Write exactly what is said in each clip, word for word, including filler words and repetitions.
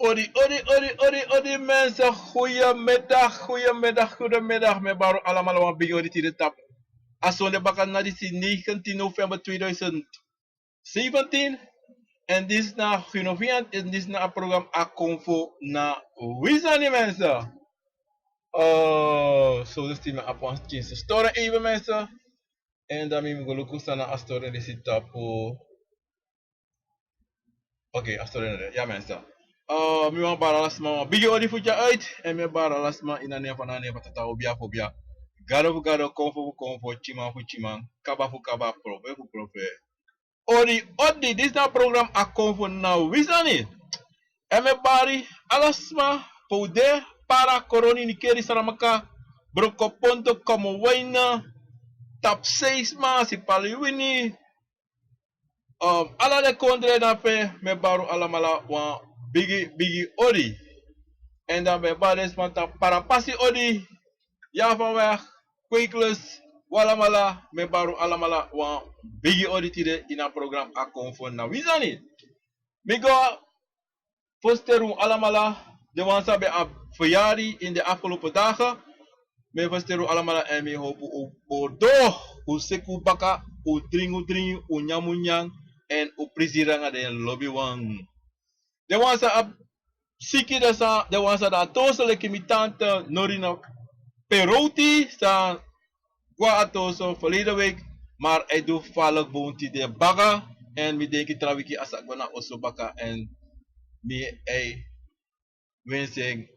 Odi, odi, odi, odi, odi, mensen. Goedemiddag, goedemiddag, goedemiddag. Mi e bari un alamala wan bigi odi tide tapu a sonde baka, na disi negentien november tweeduizend zeventien. En disi na Gino Vian, en disi na a program A Konfo na Wi Sani, mensen. Eh, so dus mi abi wan pikinso storing even, mensen. En dan mi mus go luku san na a storing disi tapu. Oké, a storing na de. Ya, mensen. Eh, mi wani bari ala sma wan bigi odi fu dya uit. En mi e bari ala sma ini a nen fu, na a nen fu Tata obia fu obia, Gado fu gado, Konfo fu konfo, Tyman fu tyman, Kaba fu kaba, Profeti fu profeti. Odi, odi, disi na a program A Konfo na Wi Sani. En mi e bari ala sma, pe un de, Para, Koroni, Nickerie, Saramacca, Brokopondo, Commewijne, Tapseisma, Sipaliwini, um, ala den kondre na pe, mi e bari un alamala wan bigi, bigi odi. En dan mi e bari den sma tapu Parapasi, odi, Javaanweg, Kweeklust, un alamala, mi e bari un alamala wan bigi odi tide ini a program A Konfo na Wi Sani. Mi go feliciteri un alamala, den wan san ben abi feryari ini den afgelopen dagen. Mi e feliciteri un alamala, en mi e howpu un bori doro, un seki un baka, un dringi un dringi, un nyan un nyan, en un prisiri nanga den lobiwan. Den wan san abi siki, den san, den wan san de na atoso, leki mi tante Norina Perotti, san gwe na atoso verleden week, maar a e du falik bun tide baka, en mi denki tra wiki a sa gwe na oso baka, en mi e winsi en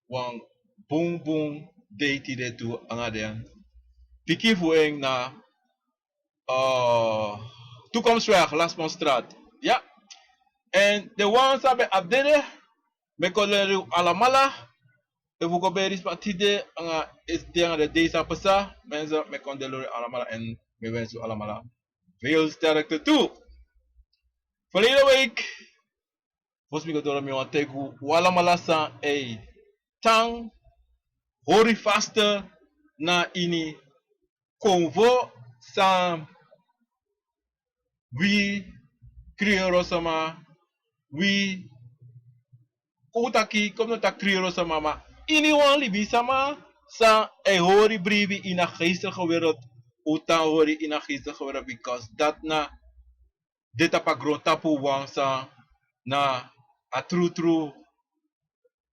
wan bunbun dei tide tu nanga den pikin fu en na, eh, Toekomstweg, Lasmosstraat. Ya. En den wan san ben abi dede, mi e kondoleri un alamala. Efu un go beri sma tide nanga, esi te nanga den dei san pasa, mensen, mi e kondoleri un alamala, en mi e winsi un alamala veel sterkte tu. Verleden week, fosi mi go doro, mi wani taigi un alamala san e tan hori vaste na ini konfo san wi Krioro sama, wi, kon taki, kon taki Krioro sama, ma iniwan libisma san e hori bribi ini a geestelijke wereld, un tan hori ini a geestelijke wereld, because dati na de tapu a grontapu wan san na a trutru.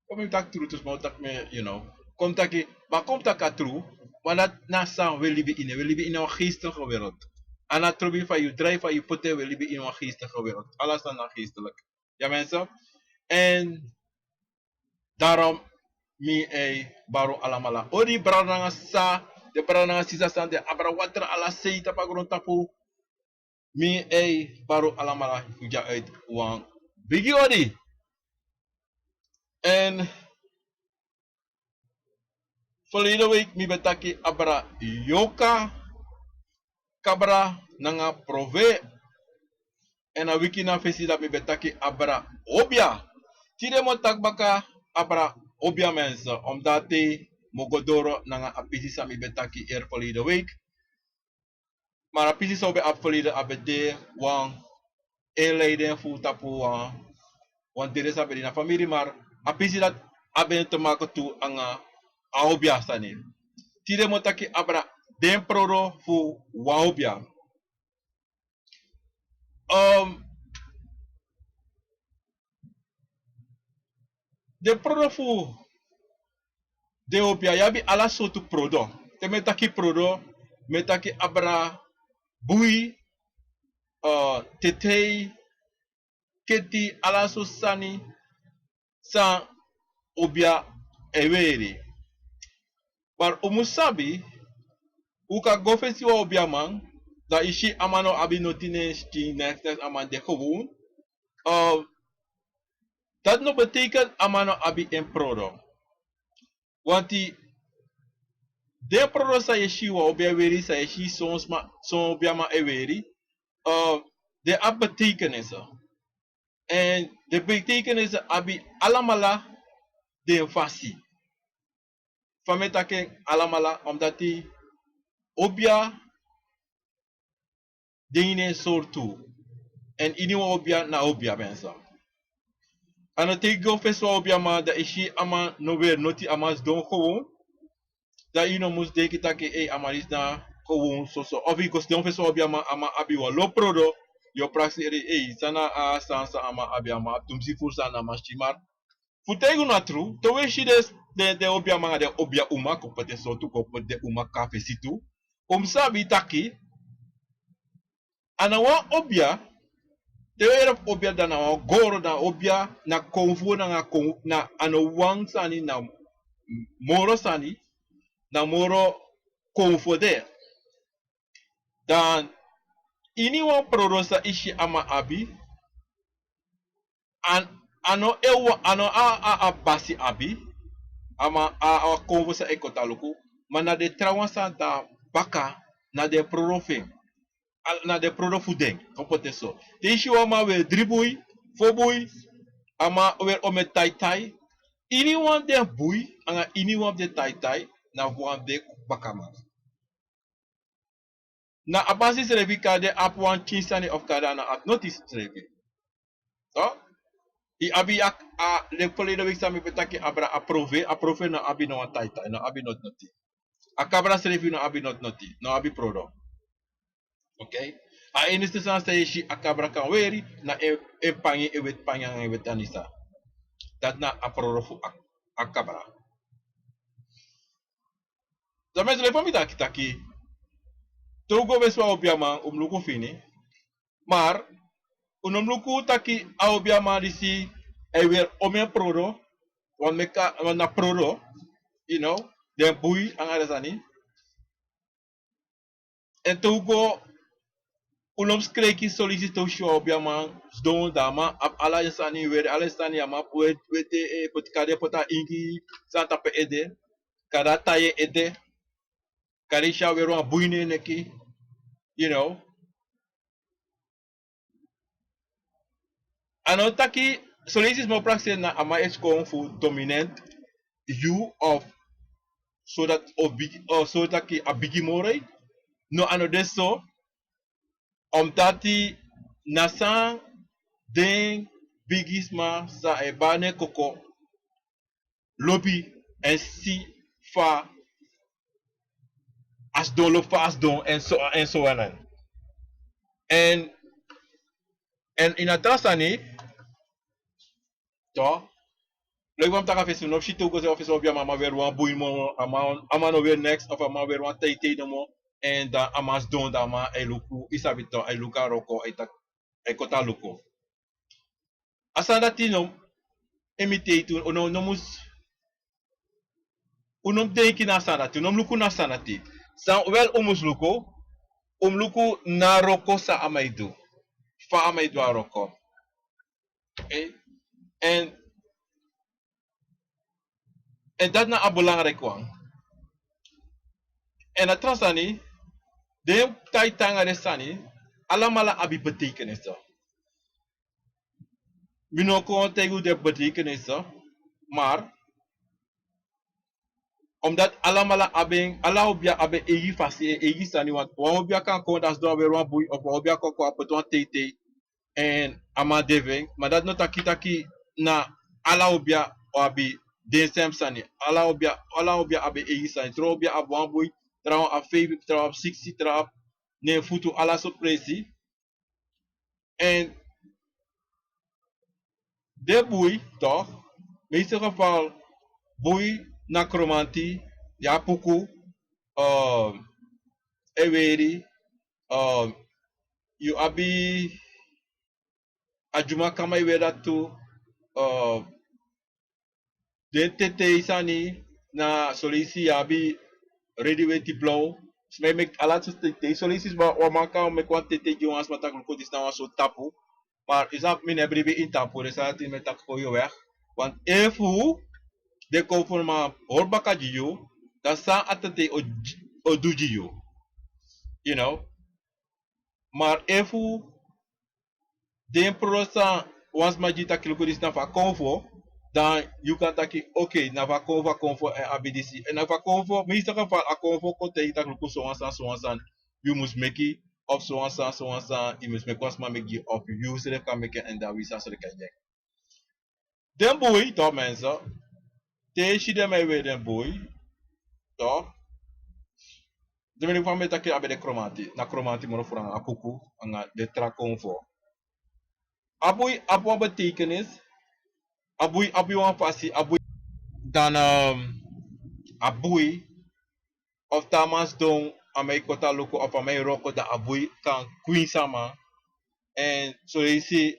Kon mi taki trutru, sma o taki mi, you know. Kon mi taki, ma kon mi taki a tru, want dati na san wi e libi ini, wi e libi ini wan geestelijke wereld. A no trobi fa yu drai, fa yu poti, wi e libi ini wan geestelijke wereld. Ala sani na geestelijk. Ya, mensen. En daarom mi e bari un alamala odi, brada nanga sisa, den brada nanga sisa san de abra watra ala sei tapu a grontapu. Mi e bari un alamala fu dya uit wan bigi odi. En verleden week mi ben taki abra yoka, kabra nanga prove. En a wiki na fesi dati mi ben taki abra obia. Tide mi o taki baka abra obia, mensen, omdat mi o go doro nanga a pisi san mi ben taki er verleden week. Maar a pisi san un ben abi verleden, a ben de wan inleiding fu tapu wan, wan dede san ben de na famiri, maar a pisi dati a ben te maken tu nanga a obia sani. Tide mi o taki abra den prodo fu wan obia. Ehm, den prodo fu den obia, yu abi ala sortu prodo. Te mi e taki prodo, mi e taki abra bui, eh, tetei, keti, ala sortu sani san obia e weri. Maar un mus sabi, un kan go fesi wan obiaman, dan yu si a man no abi noti na en skin, neks, neks, a man de gewoon. Eh, dati no betekent a man no abi en prodo. Want den prodo san yu e si wan obia e weri, san yu e si son sma, son obiaman e weri, eh, den abi betekenis. En den betekenis abi alamala den fasi. Fa mi e taki en alamala, omdat obia de ini en sortu. En iniwan obia na obia, mensen. A no teki go fesi wan obiaman, dan i si a man no weri noti, a man sidon gewoon. Dan i no mus denki taki, ei, a man disi na gewoon soso. Of i go sidon fesi wan obiaman, a man abi wan lo prodo, yu o prakseri, ei, san na a sani san a man abi, a man abi tumsi furu sani na a man si. Maar fu taigi unu a tru, te un e si den, den, den obiaman nanga den obiauma, kon poti sortu, kon poti den uma kon a fesi tu. Un mus sabi taki, a na wan obia, te un yere fu obia, dan na wan goro, na obia, na konfo, nanga kon, na a no wan sani, na moro sani, na moro konfo de. Dan iniwan prodo san i si a man abi, a, a no e wan, a no a, a, a basi abi, a man, a, a konfo san e kon tan luku, ma na den trawan san de na baka, na den prodo fu en, a, na den prodo fu den, kon poti so. Te i si wan man weri dri bui, fo bui, a man weri omeni taitai, iniwan den bui, anga iniwan fu den taitai, na fu wan den bakaman. Na a basi srefi, kande a abi wan pikin sani of kande a no abi noti srefi. So, i abi a, a, leki verleden week san mi ben taki abra a profe, a profe no abi no wan taitai, no abi noti noti. A kabra srefi no abi noti noti, no abi prodo. Oké? A enigste sani san i si a kabra kan weri, na en, en pangi, en weti pangi anga en weti anisa. Dati na a prodo fu a, a kabra. Dan mi e srefi mi taki taki, te un go fesi wan obiaman, un mus luku fini. Maar un no mus luku taki a obiaman disi e weri omeni prodo, want meki a, want na prodo, you know, den bui anga den sani. En te un go, un no mus kreiki son leisi te un si wan obiaman sidon, dan a man abi ala den sani, weri ala den sani, a man weri, weri, eh, poti kande, poti a ingi sani tapu en ede, kande a tai en ede, kande i si a weri wan bui na en neki, you know. A no taki, son leisi sma o prakseri na a man e sikon fu dominant yu of so dati o bigi, o so taki a bigi moro. No, a no de so. Omdati na san den bigi sma san e bari na en koko lobi en si fa a sidon, lobi fa a sidon, en so, en so wan. En, en ini a tra sani, toch, leki fa mi taki a fesi, un no mus si te un go sidon fesi wan obiaman, a man weri wan bui moro, a man, a man no weri neks, of a man weri wan teitei nomo, en dan a man sidon, dan a man e luku, i sabi toch, e luku a wroko, e taki, e kon tan luku. A sani dati no mus imitate, un no, no mus, un no mus denki na a sani dati, un no mus luku na a sani dati. San wel un mus luku, un mus luku na a wroko san a man e du. Fa a man e du a wroko. Oké? En, en dati na a belangrijk wan. En a tra sani, den taitai anga den sani, alamala abi betekenis. Mi no kon taigi un den betekenis, maar omdat alamala abi en, ala obia abi en eigi fasi, en eigi sani, want wan obia kan kon dan sidon a weri wan bui, of wan obia kan kon a poti wan teitei, en a man de fu en, ma dati no taki taki na ala obia o abi den sem sani. Ala obia, ala obia abi en eigi sani. Tra obia abi wan bui, trawan abi feifi, trawan abi siksi, trawan abi na en futu, ala sortu presi. En den bui, toch, meeste geval, bui na kromanti, ya puku, eh, e weri, eh, yu abi a dyuman kama e weri dati tu, eh, den tetei sani, na son leisi yu abi redi, weti, blaw. Sma e meki ala sortu tetei. Son leisi sma, wan man kan meki wan tetei gi wan sma taki luku disi na wan sortu tapu. Maar i sabi mi no e bribi ini tapu, den sani dati mi e taki kon yu weg. Want efu den kon fu man hori baka gi yu, dan san a tetei o, o du gi yu. You know? Maar efu den prosa wan sma gi taki luku disi na fu a konfo, dan yu kan taki, oké, na fu a konfo, a konfo e abi disi. En na fu a konfo, meeste geval a konfo kon taigi taki luku sowan sani, sowan sani yu mus meki, of sowan sani, sowan sani yu mus meki wan sma meki gi yu, of yu srefi kan meki en, dan wi sa srefi kan gi en. Den bui, toch, mensen. Te yu si den man e weri den bui, toch. Den man, fa mi e taki, a ben de kromanti, na kromanti moro furu nanga a kuku, nanga den tra konfo. A bui abi wan betekenis. A bui abi wan fasi, a bui. Dan, ehm, a bui, of te a man sidon, a man e koti a luku, of a man e wroko, dan a bui kan kwinsi a man. Èn soleisi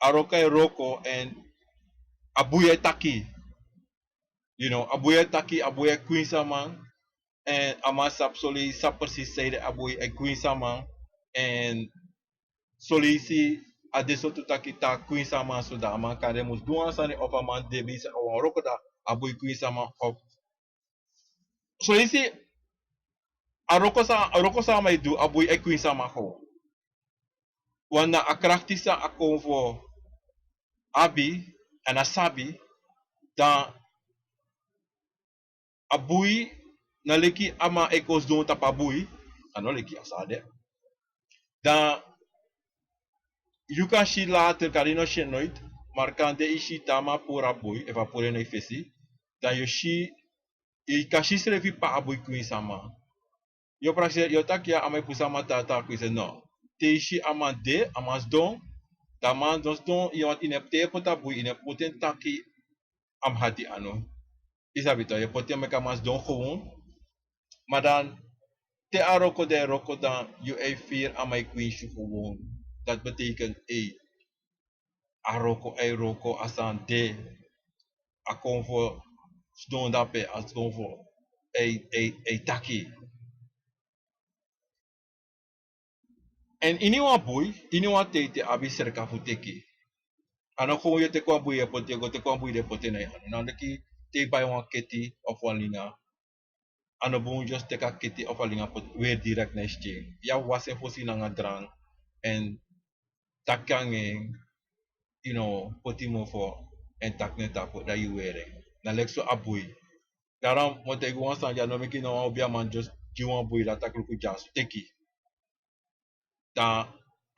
a wroko e wroko, èn a bui e taki. You know, a bui e taki, a bui e kwinsi a man. Èn a man sabi, soleisi sabi precies sanede a bui e kwinsi a man. Èn soleisi a de sortu taki te a kwinsi a man so, dan a man kande mus du wan sani, of a man de bezig nanga wan wroko, dan a bui kwinsi a man, of soleisi a wroko san, a wroko san a man e du, a bui e kwinsi a man gewoon. Want na a krakti san a konfo abi, èn a sabi, dan a bui, na leki a man e kon sidon tapu a bui, a no leki a sani de. Dan yu kan si later, kande yu no si en noiti, maar kande yu si te a man puru a bui, efu a puru en na yu fesi, dan yu si, yu kan si srefi pe a bui kwinsi a man. Yu o prakseri, yu o taki ya, a man e puru a man, te a kwinsi en, no. Te yu si a man de, a man sidon, dan a man don sidon, yu no, yu no e poti a bui, yu no e poti en taki a man hati anu. Yu sabi toch, yu e poti en meki a man sidon gewoon. Maar dan, te a wroko, dan a wroko, dan yu e firi a man e kwinsi yu gewoon. Dat betekent, ei, a wroko, a e wroko, a sani de, a konfo sidon dape, a konfo e, e, e taki. Èn ini wan bui, ini wan ten, te yu abi sreka fu teki. A no gewoon yu e teki wan bui, yu e poti, yu go teki wan bui, yu e poti en na yu anu. Na leki te yu bai wan keti of wan linga. A no bun just teki a keti of a linga poti, weri direct na yu skin. Yu abi wasi en fosi nanga drank, èn taki nanga en, you know, poti mofo, èn taki na en tapu, dan yu weri en. Na leki so a bui. Daarom mi o taigi wan sani, a no meki no wan obiaman just gi wan bui, dan taki luku, dyaso, teki. Dan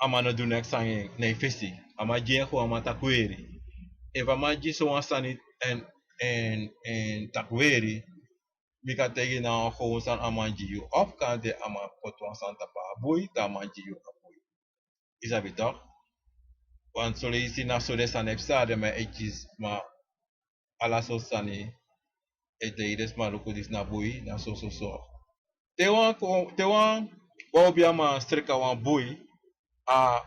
a man no du neks nanga en na yu fesi. A man gi en gewoon, a man taki weri. Efu a man gi sowan sani èn, èn, èn taki weri, mi kan taigi na wan gewoon sani a man gi yu. Of kande a man poti wan sani tapu a bui, dan a man gi yu a bui. Yu sabi toch? Want soleisi na so den sani e psa, den man e kisi, ma ala sortu sani e taigi den sma luku, disi na bui, na so, so, so. Te wan kon, te wan, wan obiaman sreka wan bui, a,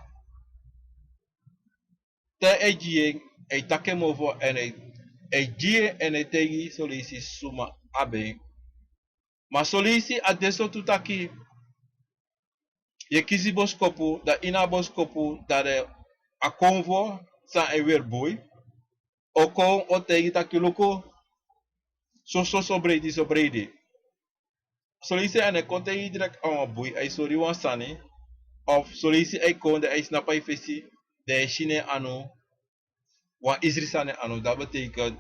te a e gi en, a e taki en mofo èn a e, a e gi en èn a e taigi soleisi suma abi en. Ma soleisi a de sortu taki yu e kisi bosikopu, dan ini a bosikopu, dan den, a konfo san e weri bui o kon, o taigi taki luku, so, so, so breiti, so breiti. Soleisi a no e kon taigi direct a wan bui, a e sori wan sani, of soleisi a e kon, dan a e snapu a yu fesi, dan a e si na en anu wan isri sani anu, dat betekent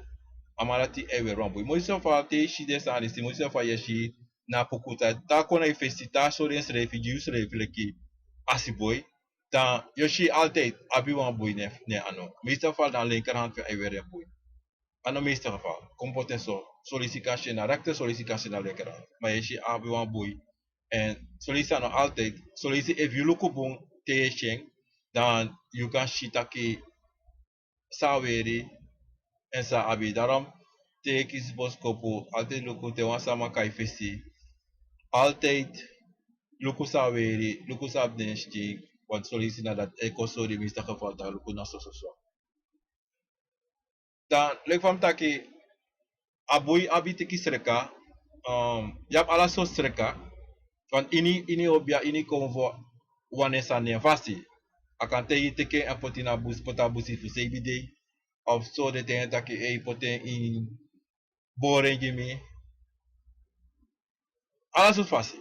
a man dati e weri wan bui. Most of all, te yu si den sani disi, most of all yu e si na kuku, te a kon na yu fesi, te a sori ensrefi gi yusrefi leki asiboi, dan yu o si altijd a abi wan bui na en, na en anu. Most of all na linkerhand fu en a e weri en bui. A no most of all, kon poti en so, soleisi kan si en na rechter, soleisi kan si en na linkerhand. Ma yu e si a abi wan bui. Èn soleisi a no altijd, soleisi efu yu luku bun te yu e si en, dan yu kan si taki san a weri èn san a abi. Daarom te yu e kisi bosikopu, altijd luku te wan sama kon na yu fesi, altijd luku san a weri, luku san a abi na en skin, want soleisi na dati e kon sori, most of all, taki luku na so, so, so. Dan leki fa mi taki, a bui abi teki sreka, um, yu abi ala sortu sreka, want ini, ini obia, ini konfo, wan nen sani, nen fasi. A kan taigi teki en poti na busi, poti a busi fu seibi dei, of so den taigi en taki, ei, poti en ini, bori en gi mi. Ala sortu fasi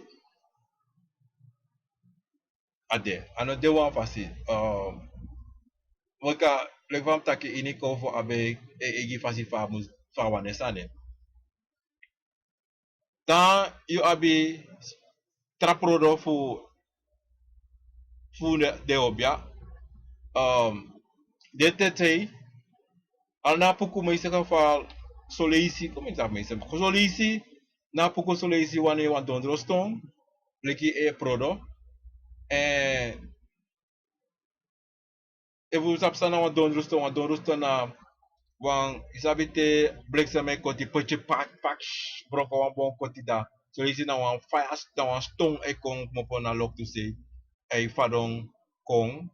a de, a no de wan fasi. Um, weki, leki fa mi taki, ini konfo abi en eigi fasi fa a mus, fa a wani sani. Dan yu abi tra prodo fu, fu den, den obia. Um, den tetei, Ala na puku meeste geval, soleisi, kon mi taki meeste, soleisi, na puku soleisi wani wan dondroston, leki e prodo. En efu un sabi san na wan dondroston, wan dondroston na wan, yu sabi te bliksem e koti, poti pak, pak, sh, broko wan bon koti da. Soleisi na wan faya, na wan ston e kon kmopo na loktu sei, e fadon kon.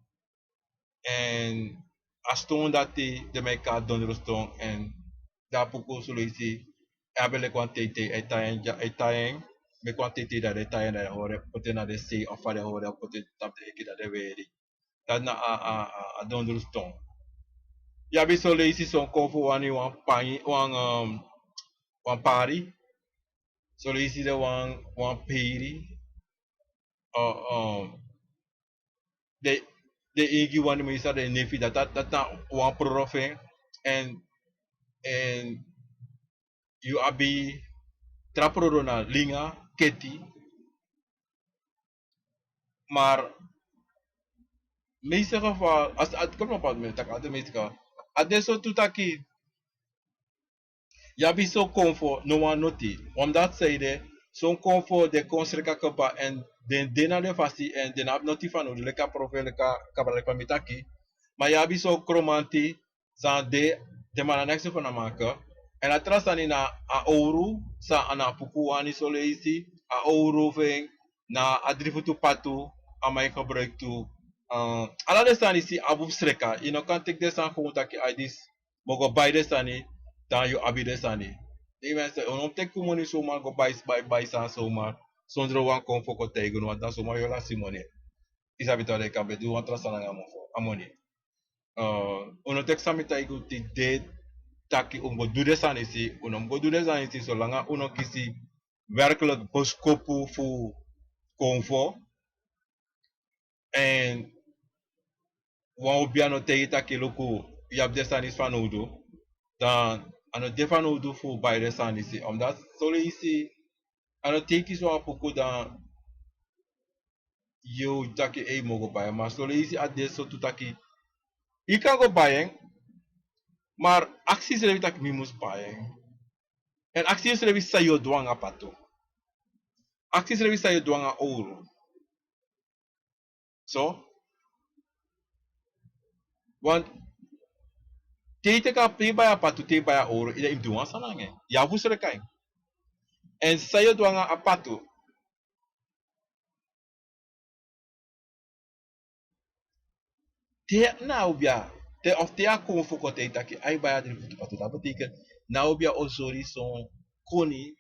En a ston dati den man e kari dondroston, en dan a puku soleisi e abi leki wan teitei, e tai en, e tai en, meki wan teitei, dan den e tai en, dan den hori en poti en na den sei, of fa den hori en poti en tapu den eki, dan den weri. Dati na a, a, a, a dondroston. Yu abi soleisi son kon fu wani wan pangi, wan, um, wan pari. Soleisi de wan, wan peri. Uh, um, de, de ingi wani, mi sa de nefi, dati, dati, dati na wan prodo fu en. En, en yu abi tra prodo na linga, keti. Maar meeste geval, als het komt op het moment, tak altijd meeste geval. A de so tu taki, yu abi so konfo, no wan noti. Omdat zij de, son konfo, de kon sreka kaba, en den, den na den fasi, en den abi noti fanowdu, leki a profe, leki a kabra, leki fa mi taki. Maar yu abi so kromanti, san de, den man na next fu na maka. En a tra sani na a owru, san a na puku wani soleisi, a owru fu en, na a drifutu patu, a man e gebruik tu. Um, ala den sani si abi fu sreka, yu no kan teki den sani kon taki ai disi, mi o go bai den sani, dan yu abi den sani. Den man se, un no mus teki un moni zomaar go bai, bai, bai sani zomaar, sondro wan konfo kon taigi unu, want dan zomaar yu o lasi moni. Yu sabi taki den kan ben du wan tra sani nanga a moni. Uh, un no teki san mi taigi unu tide, taki un mus go du den sani si, un no mus go du den sani si, solanga un no kisi werkelijk boskopu fu konfo. En wan obia no taigi taki luku, yu abi den sani fanowdu, dan a no de fanowdu fu bai den sani si. Omdat soleisi a no taigi so a puku dan yu taki ei, mi o go bai en, maar soleisi a de so tu taki yu kan go bai en, maar aksi yusrefi taki mi mus bai en. En aksi yusrefi san yu o du nanga patu. Aksi yusrefi san yu o du nanga owru. So, want te yu teki a, te yu bai a patu, te yu bai a owru, yu de yu mus du wan sani nanga en. Yu abi fu sreka en. En san yu o du nanga a patu. Te na obia, te of te a konfo kon taigi taki ai bai a drifutu patu, dati betekent na obia o sori son koni,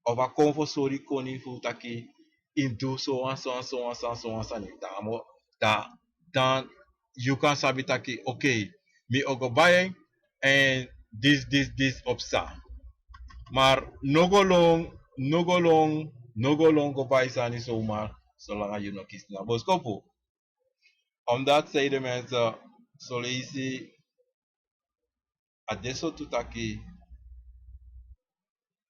of a konfo sori koni fu taki yu mus du so wan, so wan, so wan, so wan, so wan sani. Dan a mo, dan, dan yu kan sabi taki, oké, mi o go bai en, en disi, disi, disi o psa. Maar no go lon, no go lon, no go lon go bai sani zomaar, solanga yu no kisi na boskopu. Omdat zij de mensen, soleisi a de so tu taki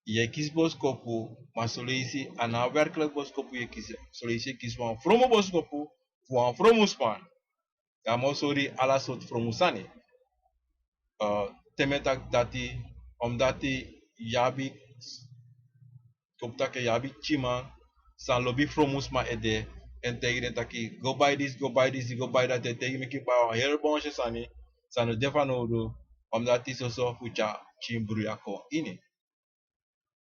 yu e kisi boskopu, maar soleisi a no werkelijk boskopu yu e kisi, soleisi yu e kisi wan fromu boskopu fu wan fromu sma. Dan a mus sori ala sortu fromu sani. Uh, te mi e taki dati, omdat yu abi, kon taki yu abi pikinman san lobi fromu sma ede, en taigi den taki go bai disi, go bai disi, go bai dati, e taigi meki yu bai wan heri bon sani san no de fanowdu, omdat yu soso fu tyari pikin bruya kon ini.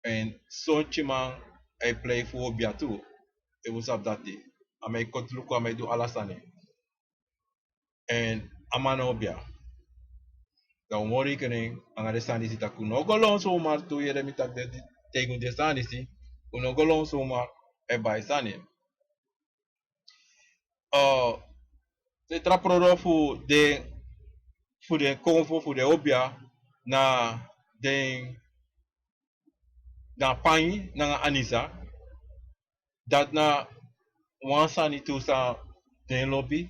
En son pikinman e prei fu obia tu, efu un sabi dati. A man e koti luku, a man e du ala sani. En a man no obia. Dan un moro rekening nanga den sani disi, taki un no go lon zomaar tu, yere mi taki den, taigi un den sani disi, un no go lon zomaar e bai sani. Uh, den tra prodo fu den, fu den konfo, fu den obia, na den, na pangi nanga anisa. Dati na wan sani tu san den lobi.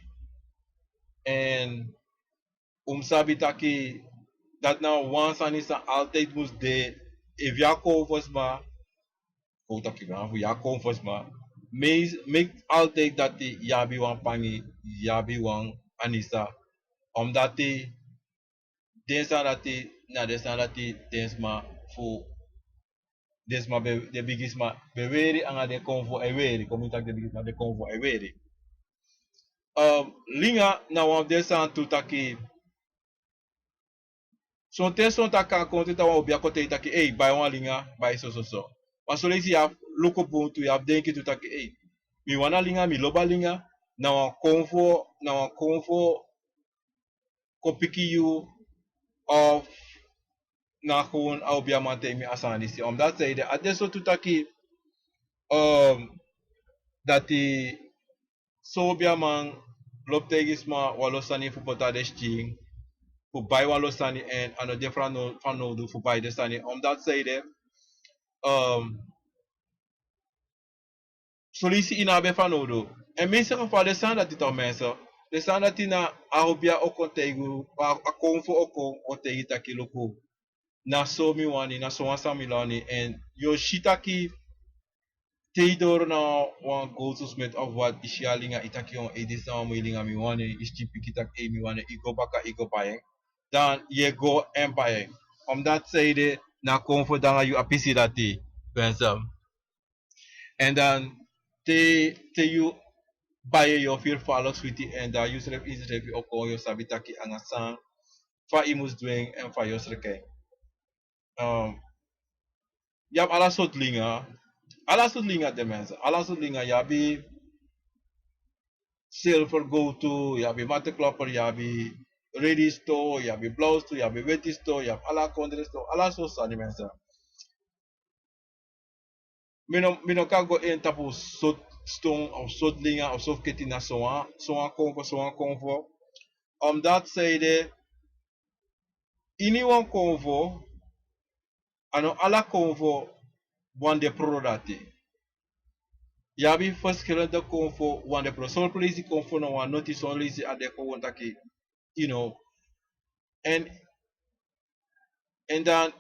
En un mus sabi taki dati na wan sani san altijd mus de, efu yu a konfo sma, kon taki na fu yu a konfo sma, meki, meki altijd dati yu abi wan pangi, yu abi wan anisa. Omdat den sani dati na den sani dati den sma fu den sma ben, den bigisma ben weri anga den konfo e weri. Kon mi taki den bigisma den konfo e weri. Um, linga na wan fu den sani tu taki, sonten sonten a kan kon te taki wan obi a kon taigi taki, ei, bai wan linga, bai sososo. Ma son leisi yu abi luku bun tu, yu abi denki tu taki, ei, mi wani a linga, mi lobi a linga, na wan konfo, na wan konfo kon piki yu, of na gewoon a obi a man taigi mi a sani disi. Omdat zij de, a de so tu taki, um, dati so obi a man lobi taigi sma wan lo sani fu poti a den skin, fu bai wan lo sani, en a no de fanowdu fu bai den sani. Omdat zij de, um, son leisi yu no abi en fanowdu. En mi srefi fa den sani dati, toch mensen, den sani dati na a obi a o kon taigi yu, a, a konfo o kon, o taigi taki luku, na so mi wani, na so wan sani mi wani. En yu o si taki te yu doro na wan goldsmith of wat, yu si a linga, yu taki, on, ei, disi na wan moi linga, mi wani, yu skin piki taki, ei, mi wani, yu go baka, yu go bai en. Dan yu e go en bai en. Omdat zij de na konfo de anga yu a pisi dati, mensen. En dan te, te yu bai en, yu o firi fa a lo switi, en dan yu srefi, yu srefi o kon, yu o sabi taki anga san, fa yu mus du en, en fa yu o sreki en. Um, yu abi ala sortu linga, ala sortu linga de, mensen, ala sortu linga. Yu abi silver, gold tu, yu abi matte klopper, yu abi ready sto, yu abi blauw sto, yu abi weti sto, yu abi ala kondre sto, ala sortu sani, mensen. Mi no, mi no kan go ini tapu sortu ston of sortu linga of sortu keti na sowan, sowan konfo, sowan konfo. Omdat zij de, ini wan konfo, a no ala konfo wani de pro dati. Yu abi verschillende konfo wani de pro. Son leisi konfo no wani noti, son leisi a de kon taki, you know. En, en dan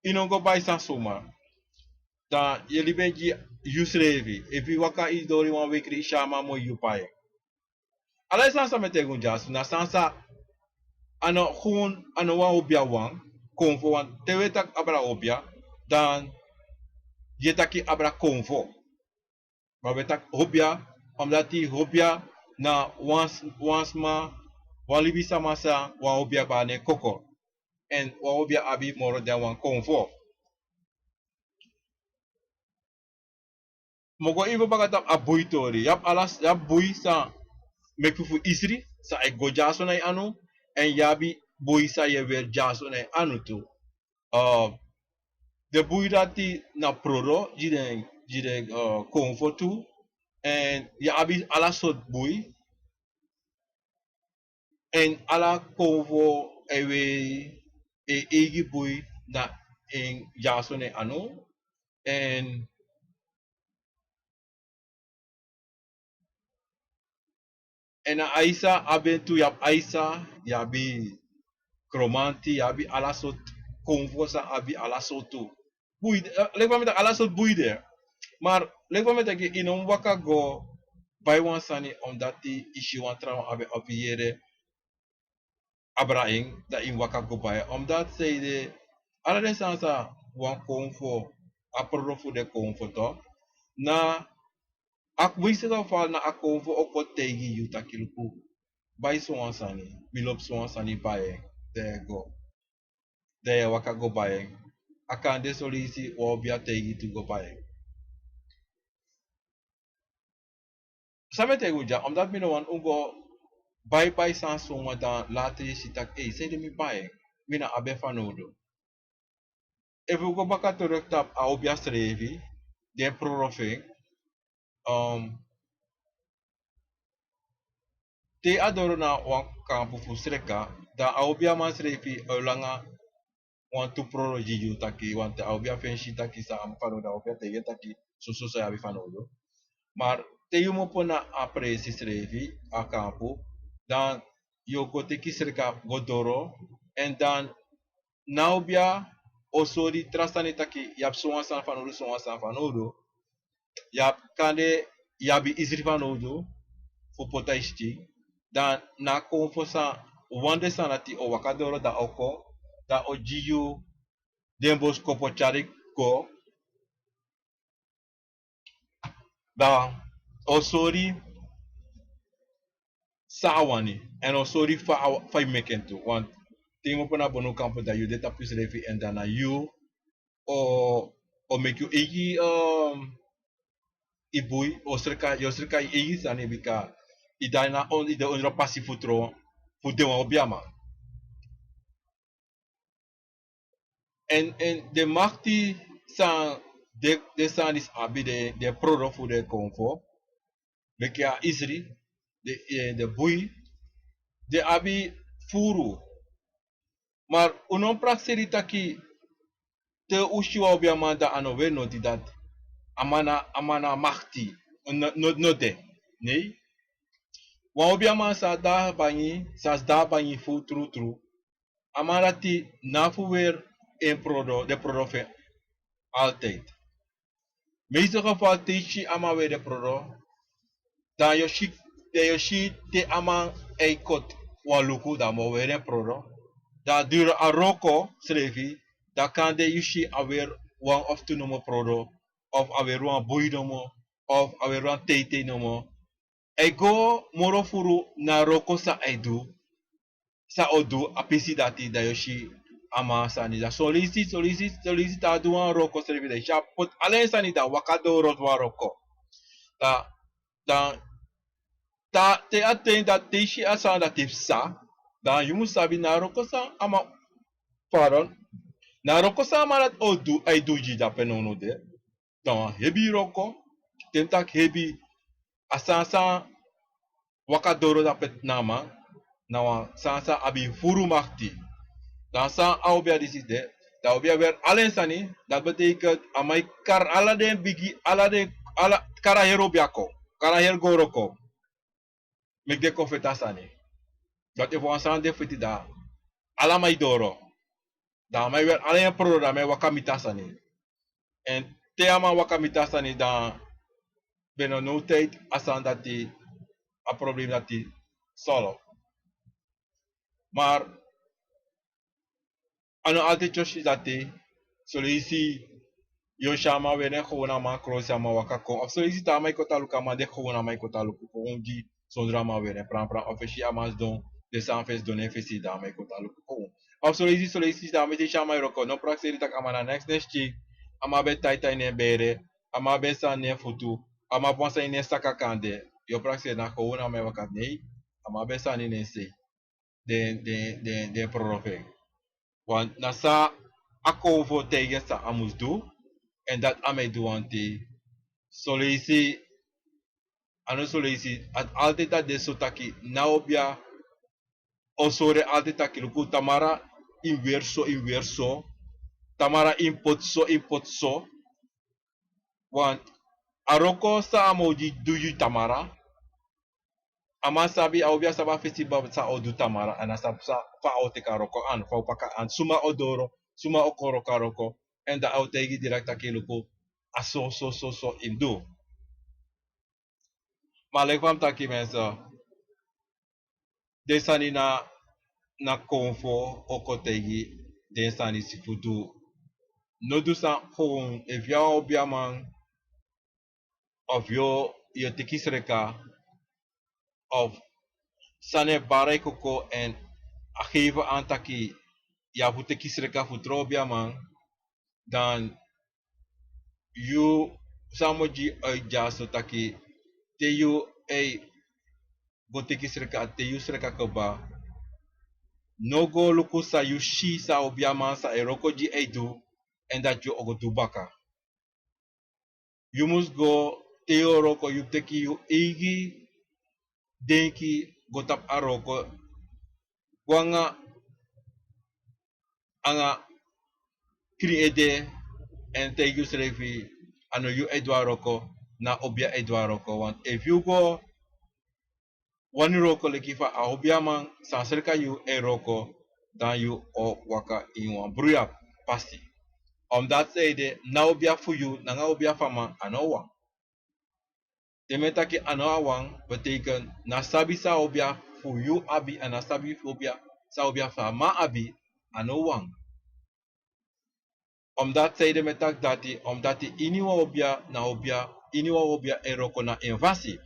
yu no go bai sani suma. Dan yu e libi en gi yusrefi. Efu yu waka, yu doro ini wan weki, yu si a man moi, yu pai en. Ala den sani san mi e taigi un dyaso na sani san a no gewoon, a no wan obi a wan, konfo wan. Te wi e taki abra obi a, dan yu e taki abra konfo. Ma wi e taki obi a, omdat obi a na wan s-, wan sma, wan libisama san wan obi a bari en koko. En wan obi a abi moro dan wan konfo. Mi o go even baka tapu a bui tori. Yu abi ala, yu abi bui san meki fu isri, san e go dyaso na yu anu. En yu abi bui san yu e weri dyaso na yu anu tu. Uh, den bui dati na prodo gi den, gi den, uh, konfo tu. En yu abi ala sortu bui. En ala konfo e weri en eigi bui na en dyaso na en anu. En, en a aisa abi en tu, yu abi aisa, yu abi kromanti, yu abi ala sortu konfo san abi ala sortu bui, eh, leki fa mi taki, ala sortu bui de. Ma leki fa mi taki, yu no mu waka go bai wan sani omdat yu si wan trawan abi en opi yere abra en, dan yu mu waka go bai en. Omdat zij de, ala den sani san wan konfo, a prodo fu den konfo tu, na a winsi san fali na a konfo o kon taigi yu taki luku, bai sowan sani, mi lobi sowan sani, bai en, dan yu e go. Dan yu e waka go bai en. A kan de son leisi wan obi a taigi yu tu go bai en. San mi e taigi un dya, omdat mi no wani un go bai bai sani suma, dan later yu e si taki, ei, sanede mi bai en, mi no abi en fanowdu. Efu un go baka terug tapu a obi a srefi, den prodo fu en, um, te a doro na wan kampu fu sreka, dan a obi a man srefi o langa wantu prodo gi yu taki, want a obi a feni si taki san a abi fanowdu, a obi a taigi en taki soso san yu abi fanowdu. Ma te yu mu opo na a presi srefi, a kampu, dan yu o go teki sreka go doro, en dan na a obi a o sori tra sani taki yu abi sowan sani fanowdu, sowan sani fanowdu. Yu abi, kande yu abi isri fanowdu fu poti a yu skin, dan na a konfo san wan den sani dati o waka doro, dan o kon, dan o gi yu den boskopu tyari go, dan o sori san a wani, èn o sori fa a- fa yu meki en tu. Want te yu mu opo na bonukampu, dan yu de tapu yusrefi, èn dan na yu o o meki yu eigi, um, i bui, o sreka, yu o sreka yu eigi sani, bika i de na on- i de ondro pasi fu tron fu den wan obiaman. Èn èn den makti san den- den sani disi abi, den- den prodo fu den konfo, meki a isri, den- eh, den bui, den abi furu. Ma un no prakseri taki te un si wan obiaman, dan a no weri noti dati a man na- a man na makti. No- no- no de. Nei. Wan obiaman sa de a bangi, sa de a bangi fu trutru, a man dati no abi fu weri en prodo- den prodo fu en altijd. Meeste geval te yu si a man weri den prodo, dan yu o si- dan yu o si te a man e koti wan luku, dan a mu weri en prodo. Dan duru a wroko srefi, dan kande yu si a weri wan of tu nomo prodo, of a weri wan bui nomo, of a weri wan teitei nomo. A e go moro furu na a wroko san a e du, san a o du a pisi dati, dan yu o si a man sani. Dan son leisi, son leisi, son leisi te a du wan wroko srefi, dan yu si a poti ala en sani, dan a waka doro wan wroko. Dan- dan- te a ten dati, te yu si a sani dati psa, dan yu mu sabi na a wroko san a man- pardon, na a wroko san a man dati o du- a e du gi yu dape nownow de. Dan wan hebi wroko, te mi taki hebi, a sani san waka doro dape na a man, na wan sani san abi furu makti. Dan san a obia disi de, dan a obia weri ala en sani, dati betekent a man e kari ala den bigi- ala den- ala- kari a heri obia kon, kari a heri goro kon, meki den kon feti a sani. Dati efu wan sani de feti, dan ala man e doro. Dan a man e weri ala en prodo, dan a man e waka miti a sani. Èn te a man waka miti a sani, dan ben no no tijd a sani dati, a problem dati solf. Maar a no altijd yu o si dati. Son leisi yu o si a man weri en gewoon, a man krosi, a man waka kon. Of son leisi te a man e kon tan luku, a man de gewoon, a man e kon tan luku gewoon gi sondro a man weri en pranpran. Of yu e si a man sidon, den sani fu en sidon na en fesi, dan a man e kon tan luku gewoon. Of son leisi, son leisi te a man e- te yu si a man e wroko, no prakseri taki a man na neks neks kiki, a man abi taitai na en bere, a man abi sani na en futu, a man abi wan sani na en saka kande. Yu o prakseri na gewoon a man e waka, nei, a man abi sani na en sei. Den- den- den- den prodo fu en. Want na san a konfo taigi en san a mus du, èn dati a man e du wanten. Son leisi, a no son leisi, a- altijd a de so taki na obia o sori en altijd taki luku, tamara yu mus weri so, yu mus weri so, tamara yu mus poti so, yu mus poti so. Want a wroko san a man o du gi yu tamara, a man sabi, a obia sabi a fesi baba san a o du tamara, èn a sabi san- fa a o teki a wroko an, fa a o paka an, suma o doro, suma o kon wroko a wroko, èn dan a o taigi direct taki luku, a so so so so yu mus du. Ma leki fa mi taki, mensen, den sani na- na konfo o kon taigi den sani disi fu du. No du san gewoon, efu yu a obiaman, of yu o- yu o teki sreka, of sani e bara yu koko èn a geven an taki yu abi fu teki sreka fu tron obiaman, dan yu san mus gi yu uit dyaso taki te yu e go teki sreka, te yu sreka kaba, no go luku san yu si san obiaman, san en wroko di a e du, èn dati yu o go du baka. Yu mus go, te yu o wroko, yu mus teki yu eigi denki go tapu a wroko, go nanga- anga krin ede, èn taigi yusrefi, a no yu e du a wroko, na obia e du a wroko. Want efu yu go wani wroko leki fa a obiaman san sreka yu e wroko, dan yu o waka ini wan bruya pasi. Omdat san ede, na obia fu yu nanga obia fu a man a no wan. Te mi e taki a no a wan, betekent na sabi san a obia fu yu abi, a no sabi fu obia, san obia fu a man abi, a no wan. Omdat sei de mi e taki dati, omdat ini wan obia na obia, ini wan obia e wroko na en fasi.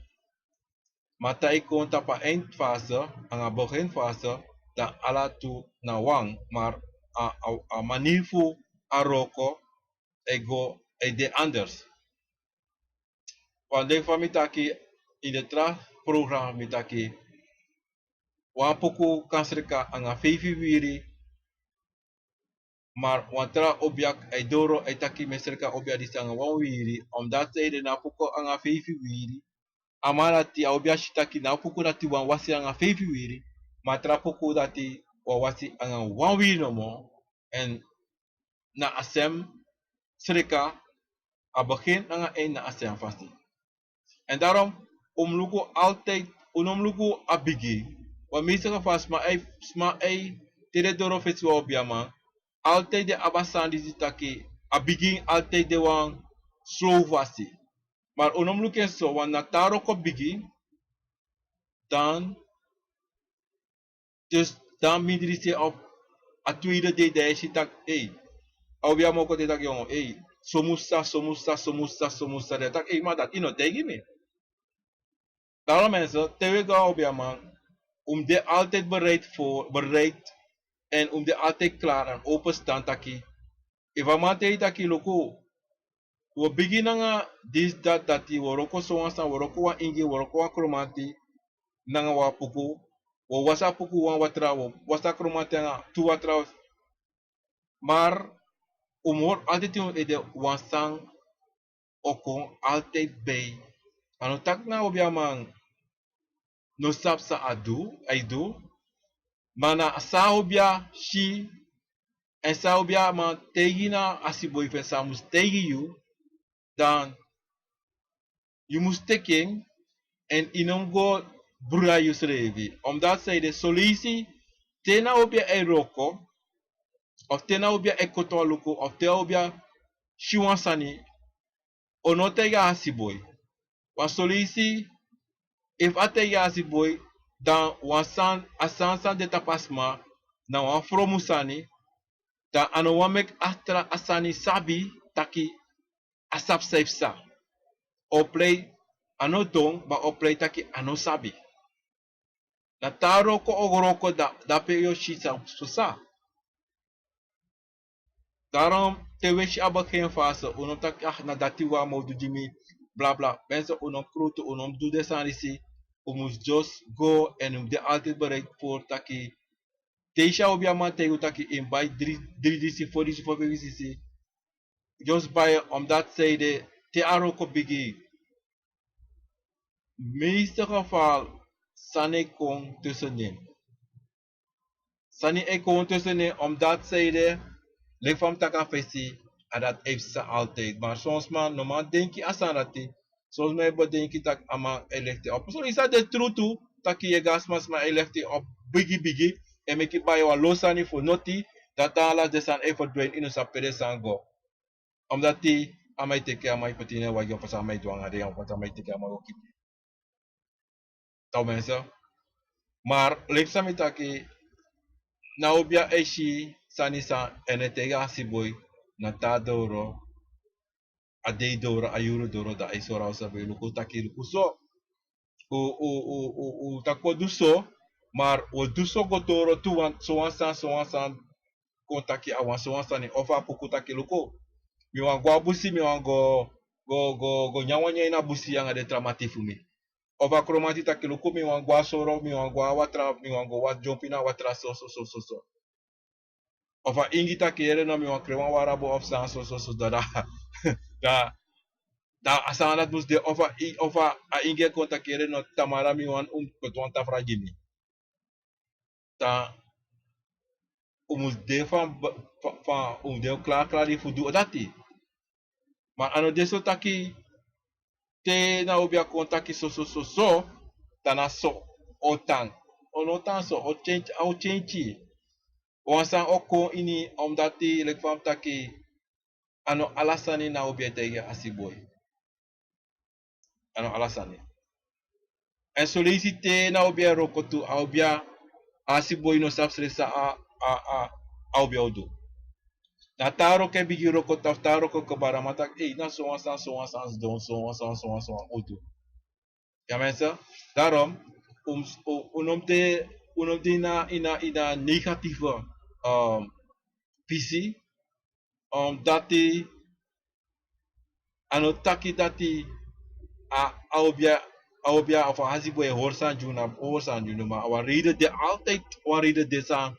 Ma te a e kon tapu a eindfase, anga beginfase, dan ala tu na wan, maar a, a, a manier fu a wroko e go, e de anders. Want leki fa mi taki, in de tra program mi taki, wan puku kan sreka anga feifi wiri, maar wan tra obia e doro, e taki mi e sreka obia disi anga wan wiri, omdat sei de na puku anga feifi wiri. A man dati a obia si taki na puku dati wan wasi anga feifi wiri, ma tra puku dati wan wasi anga wan wiri nomo. En na a sem sreka, a begin anga eind na a sem fasi. En daarom, un mus luku altijd, un no mus luku a bigin. Want meeste geval sma e, sma e, te den doro fesi wan obiaman, altijd den abi a sani disi taki, a bigin altijd de wan slow fasi. Maar un no mus luku en so, want na te a wroko bigin, dan Dus dan mindri se op a tweede dei dan e si taki, ei, a obiaman o kon taki, jongen, ei, so musa, so musa, so musa, so musa. Dan taki, ei, ma dati yu no taigi mi. Daarom mensen, te wi go a obiaman, un mus de altijd bereid voor, bereid, en un mus de altijd klaar en open staan taki, efu a man taigi taki, luku, wi o bigin nanga disi, dati, dati, wi o wroko so wan sani, wi o wroko wan ingi, wi o wroko wan kromanti, nanga wan puku, wi o wasi a puku wan watra, wi o wasi a kromanti nanga tu watra. Maar un mus hori altijd ini un ede, wan sani o kon altijd bij. A no taki na obiaman no sabi san a du, a e du. Ma na san a obia si, en san a obiaman taigi na a siboi fu en san a mus taigi yu, dan yu mus teki en, en yu no mus go brai yusrefi. Omdat sei de son leisi, te na obia e wroko, of te na obia e koti wan luku, of te na obia si wan sani, o no taigi a siboi. Want son leisi, efu a taigi a siboi, dan wan sani, a sani san de tapu a sma, na wan fromu sani, dan a no wani meki a tra, a sani sabi taki a sabi san e psa. A o prei, a no don, ma a o prei taki a no sabi. Na te a wroko o wroko, da, dape yu o si san psa. Daarom, te wi e si a beginfase, un no taki, ah, na dati wan man o du gi mi, bla bla. Mensen, un no mus krutu, un no mus du den sani disi, un mus just go en un mus de altijd bereid voor taki, te yu si a obiaman taigi yu taki yu mus bai dri, dri disi, fo disi, fo feifi disi, just bai en, omdat sei de, te a wroko bigin, meeste geval, sani e kon tussenin. Sani e kon tussenin, omdat sei de, leki fa mi taki a fesi, a dati e psa altijd. Maar son sma no man denki a sani dati. Son sma e bedenki taki a man e lifti op. So, yu sa de tru tu, taki yu e go a sma, sma e lifti op bigi bigi, e meki bai wan lo sani fu noti, dan ala den sani e ferdwin, yu no sabi pe den sani go. Omdat a man e teki, a man e poti ini en wagi, of san a man e du anga den, of san a man e teki, a man e go kiti. Toch mensen. Maar leki san mi taki, na obia e si sani san en e taigi a siboi, na te a doro, a dei doro, a yuru doro, dan a e sori a oso, luku taki luku so. U, u, u, u, u taki wi o du so, maar wi o du so go doro tu wan, so wan sani, so wan sani, kon taki a wan so wan sani, of a puku taki luku, mi wani go a busi, mi wani go, go, go, go nyan wan nyan ini a busi anga den tra mati fu mi. Of a kromanti taki luku, mi wani go a soro, mi wani go a watra, mi wani go wasi dyompu ini a watra, so, so, so, so, so. Of a ingi taki yere no, mi wani kre wan wara bo of san, so, so, so, da, da, da, da a sani dati mus de, of a, of a, a ingi e kon taki yere no, tamara mi wani un poti wan tafra gi mi. Dan un mus de fan, fan, fan, un mus de klari klari fu du dati. Ma a no de so taki, te na obia kon taki so, so, so, so, dan na so o tan. O no tan so, o change, o change. Wan sani o kon ini, omdat leki fa mi taki, a no ala sani na obia e taigi a siboi. A no ala sani. Èn soleisi te na obia e wroko tu, a obia, a hasi boi no sabi srefi san a, a, a, a obia o du. Na te a wroko e bigin wroko, tafu te a wroko kaba, a man taki, ei, na sowan sani, sowan sani sidon, sowan sani, sowan sani o du. Ya mensen, daarom, un, un, un no mu de, un no mu de ini a, ini a, ini a negatieve, um, pisi, um, dati, a no taki dati a, a obia, a obia of a hasi boi e hori sani gi unu, a hori sani gi unu, ma wan reden de, altijd wan reden de san,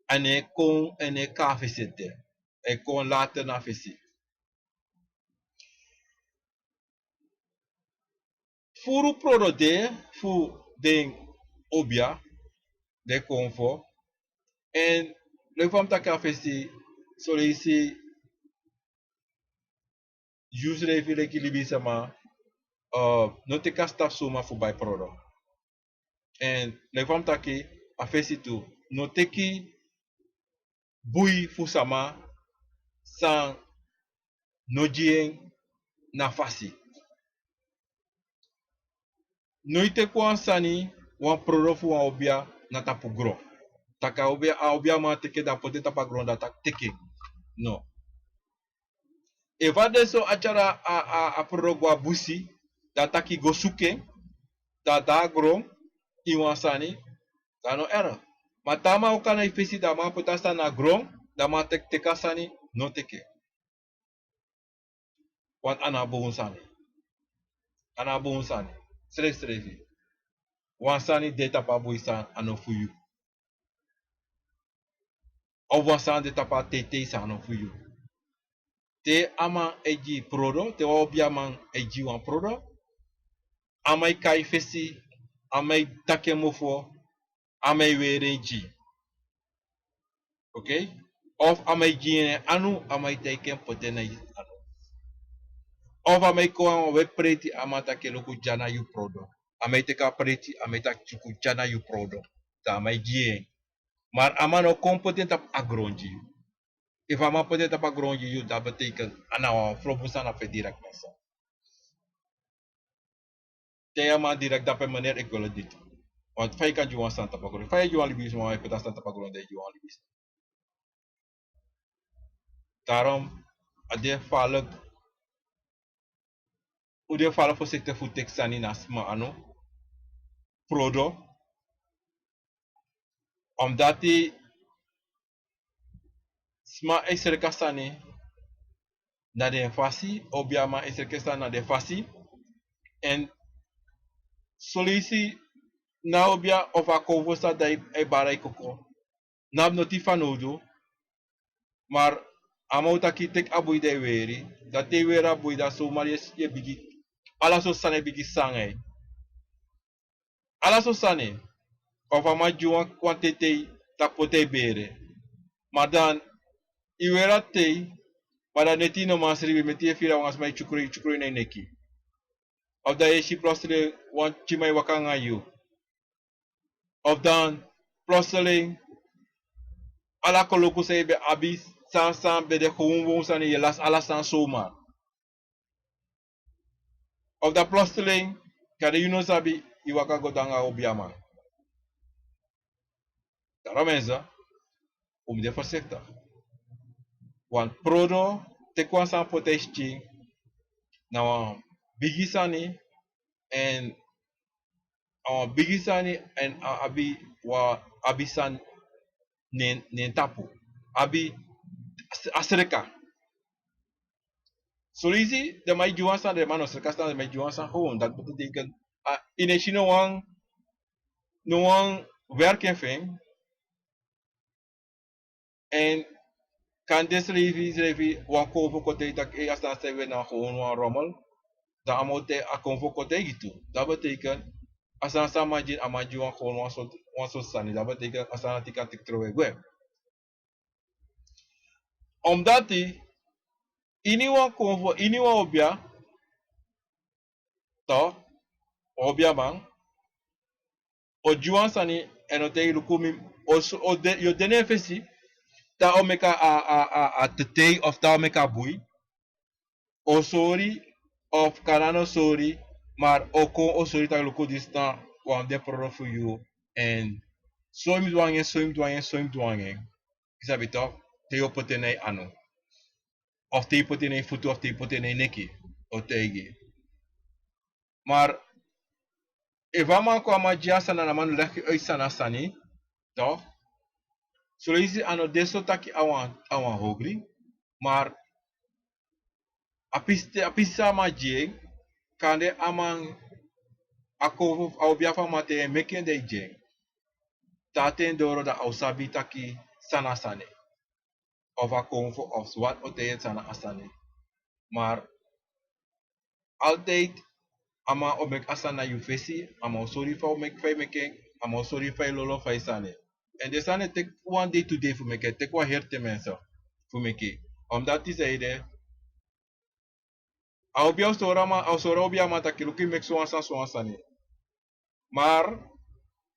a no e kon, a no e kon na fesi ete, a e kon later na fesi. Furu prodo de fu den obia, den konfo. Èn leki fa mi taki a fesi, soleisi yu srefi leki libisama, eh, no teki a stap suma fu bai prodo. Èn leki fa mi taki a fesi tu, no teki bui fu sama san no gi en na fasi. No e teki wan sani, wan prodo fu wan obia na tapu gron. Taki a obia, a obiaman teki en, dan poti en tapu a gron, dan taki teki en. No. Efu a de so a tyari a, a, a prodo go na busi, dan taki go suku en, dan de na gron, ini wan sani, dan no erg. Ma te a man o kon na yu fesi, dan a man poti a sani na gron, dan a man teki, teki a sani, no teki en. Want a no abi bun sani. A no abi bun sani. Srefsrefi. Wan sani de tapu a bun sani, a no fu yu. Of wan sani de tapu a tetei, san a no fu yu. Te a man e gi prodo, te wan obiaman e gi wan prodo, a man e kai fesi, a man e taki en mofo, a man e weri en gi. Oké? Of a man e gi en na en anu, a man e teki en poti en na en anu. Of a man e kon, a man e preti, a man taki luku, dya na yu prodo. A man e teki a preti, a man e taki luku, dya na yu prodo. Dan a man e gi en. Maar a man no kon poti en tapu a gron gi yu. Efu a man poti en tapu a gron gi yu, dat betekent a na wan frobu sani na fu en direct mensen. Te a man direct dape, meneer, ik wil het niet. Want fa yu kan gi wan sani tapu a gron, fa yu e gi wan libisma, wan e poti a sani tapu a gron, dan yu e gi wan libisma. Daarom, a de gevaarlijk. Un de gevaarlijk voorzichtig fu teki sani na sma anu. Prodo. Omdat sma e sreka sani na den fasi, obiaman e sreka sani na den fasi. Èn soleisi na obia of a konfo san dan e bari yu koko, no abi noti fanowdu. Maar a man o taki teki a bui dan e weri. Dan te yu weri a bui, dan somar yu e, yu e bigin, ala sortu sani e bigin sanga yu. Ala sortu sani. Of a man gi wan, wan tetei, taki poti en bere. Maar dan yu weri a tetei, maar dan neti yu no man sribi, meti yu e firi a wan sma e tyukru yu, tyukru yu na yu neki. Of dan yu e si plotseling wan pikinman e waka nanga yu. Of dan plotseling ala koloku san yu ben abi, san san ben de gewoon won sani, yu e lasi ala sani somar. Of dan plotseling, kande yu no sabi, yu waka go de nanga obiaman. Daarom mensen, un mu de voorzichtig. Want prodo, teki wan sani poti na yu skin, na wan bigi sani, èn a wan bigi sani, èn a abi, wan abi sani na en, na en tapu. Abi a sreka. Soleisi den man e gi wan sani, den man no sreka sani, den man e gi wan sani gewoon. Dat betekent, a, yu no e si no wan, no wan werking fu en. Èn kande srefi, srefi wan konfo kon taigi taki, ei, a sani san yu weri na gewoon wan rommel. Dan a man o taigi, a konfo kon taigi tu. Dat betekent, a sani san a man gi, a man gi wan gewoon wan sortu, wan sortu sani. Dat betekent, a sani dati kan teki trowe gwe. Omdat yu, ini wan konfo, ini wan obia, toch, obiaman o gi wan sani, èn o taigi luku mi, o so, o de, yu o de na en fesi, te a o meki a, a, a, a tetei of te a o meki a bui, o sori, of kande a no sori, maar o kon o sori taki luku disi na wan de prodo fu yu, en so yu mus du anga en, so yu mus du anga en, so yu mus du anga en. Yu sabi toch, te yu o poti en na yu anu, of te yu poti en na yu futu, of te yu poti en na yu neki, o taigi. Maar efu a man kon, a man gi a sani, a man leki yu uit san na sani, toch? Soleisi a no de so taki a wan, a wan ogri, maar a pisi, a pisi san a man gi en, kande a man, a kon fu, a obiaman fu a man, te yu e meki en, dan yu gi en. Te a ten doro, dan a o sabi taki san na sani, of a konfo, of wat o taigi en san na a sani. Maar altijd a man o meki a sani na yu fesi, a man o sori fa o meki, fa yu meki en, a man o sori fa yu lolo, fa yu sani. En den sani e teki wan dei, tu dei fu meki, e teki wan heri ten mensen fu meki. Omdat yu sabi, a obia o sori a man, a o sori a obiaman taki luku, yu meki sowan sani, sowan sani. Maar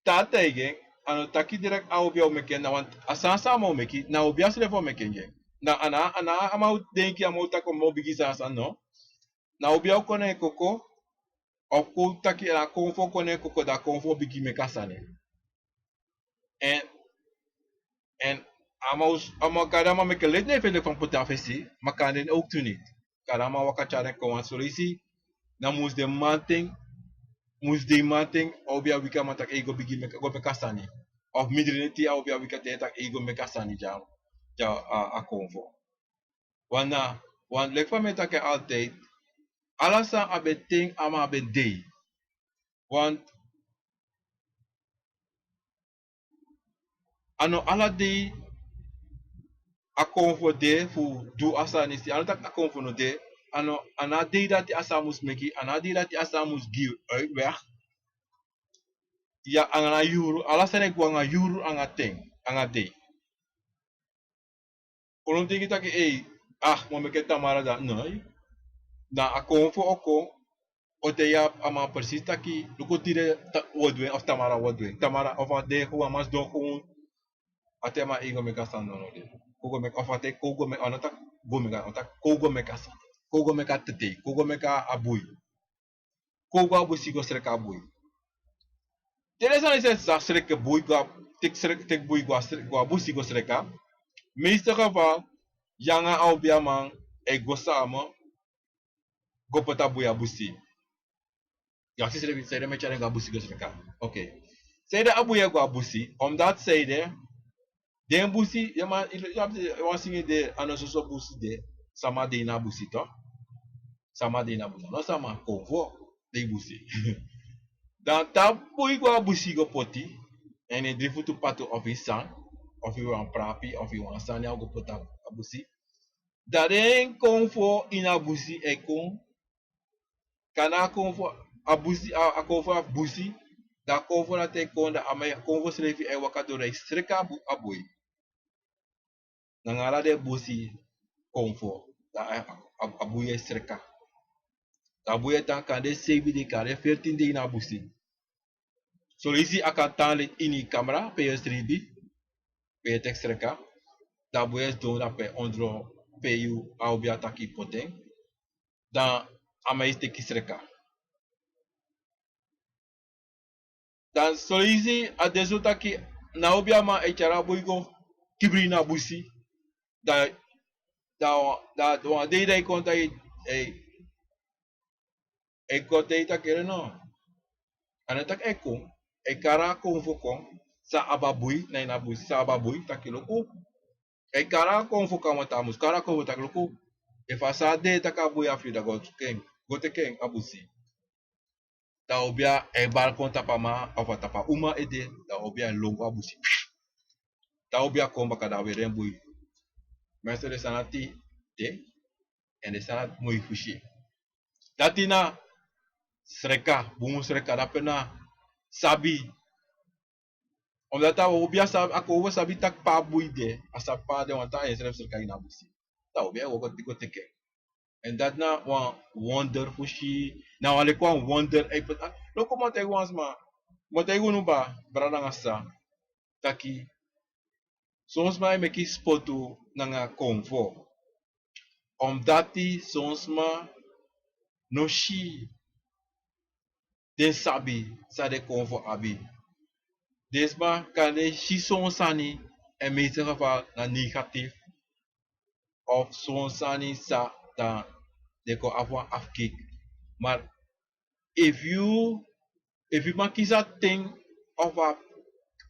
te a taigi en, a no taki direct a obia o meki en, na wan, a sani san a man o meki, na a obia srefi o meki en gi en. Na a no, a no a man o denki, a man o taki a man o bigin sani sani, no. Na a obia o kon na en koko, of kon taki na a konfo o kon na en koko, dan a konfo o bigin meki a sani. En, en a man o, a man, kande a man meki leti na en fesi, leki fa mi poti a fesi, ma kande ook tu niet. Kande a man waka tyari en kon, want soleisi na musdei mamanten, musdei mamanten a obia wiki a man taki: "Ei, go bigin meki, go meki a sani." Of midrineti a obia wiki a ten taki: "Ei, go meki a sani dya, dya a, a konfo." Want na, want leki fa mi e taki altijd, ala sani abi en ten, a man abi en dei. Want a no ala dei a konfo de fu du a sani. Si, a no taki a konfo no de. A no, a no a dei dati a sani mus meki, a no a dei dati a sani mus gi uit, weg. Ya, anga na yuru, ala sani e go anga yuru, anga ten, anga dei. Un no mus denki taki: "Ei, ah, mi o meki en tamara." Dan no. Na a konfo o kon, o taigi a man precies taki luku, tide ta-, wi o du en, of tamara wi o du en. Tamara, of a de gewoon, a man sidon gewoon. A ten a man: "Ei, go meki a sani." No, no de. Kon go meki, of a ten kon go meki, a no taki go meki, a no taki kon go meki a sani. Kon go meki a tetei, kon go meki a bui. Kon go a busi go sreka a bui. Te den sani disi e sreka bui go a, teki srek-, teki bui go a sre-, go a busi go sreka. Meeste geval, yu anga a obiaman e go samen go poti a bui a busi. Yu aksi srefi, sanede mi e tyari en go a busi go sreka? Oké. Sanede a bui e go a busi? Omdat sanede den busi, yu man, yu, yu abi wan singi de, a no soso busi de, sama de ini a busi toch. Sama de ini a busi. No, sama, konfo de ini busi. Dan te a bui go a busi go poti, èn ini dri futu patu, of ini san, of ini wan prapi, of ini wan sani, a o go poti a busi. Dan den konfo ini a busi e kon, kande a konfo, a busi, a, a konfo a busi, dan a konfo dati e kon, dan a man, a konfo srefi e waka doro, e sreka a bu-, a bui. Nanga ala den busi konfo, dan a, a, a bui e sreka. Dan a bui e tan kande seibin dei, kande veertien dei ini a busi. Soleisi a kan tan leti ini kamra pe yu e sribi, pe yu e teki sreka. Dan a bui e sidon dape ondro pe yu, a obia taki poti en. Dan a man e teki sreka. Dan soleisi a de so taki na a obiaman e tyari a bui go kibri ini a busi. Dan, dan, dan wan dei dan e kon taki, e, e kon taki, taki: "Ere no." A no taki e kon, e kari a konfo kon, san abi a bui na ini a busi, san abi a bui, taki luku. E kari a konfo kon a wan taa mus, kari a konfo taki luku. Efu a sa de taki a bui a fu yu, dan go teki en, go teki en a busi. Dan a obia e bari kon tapu a man, of a tapu a uma ede, dan a obia e lon go a busi. Dan a obia kon baka, dan a weri en bui. Mensen, den sani dati de, èn den sani dati moi fu si. Dati na sreka, bun sreka, dape na sabi. Omdat a obia sabi, a konfo sabi taki pe a bui de, a sabi pe a de, want a ensrefi sreka ini a busi. Dan a obia e go, go teki en. Èn dati na wan wonder fu si, na wan leki wan wonder. Ei, pe-, ah, luku, mi o taigi wan sma, mi o taigi unu, brada nanga sisa, taki son sma e meki spotu nanga konfo. Omdati son sma no si den sabi san den kon fu abi. Den sma kan den si son sani, en meeste geval na negatief, of son sani sa, dan den kon abi wan afkeek. Maar efu yu, efu yu man kisi a ten of a,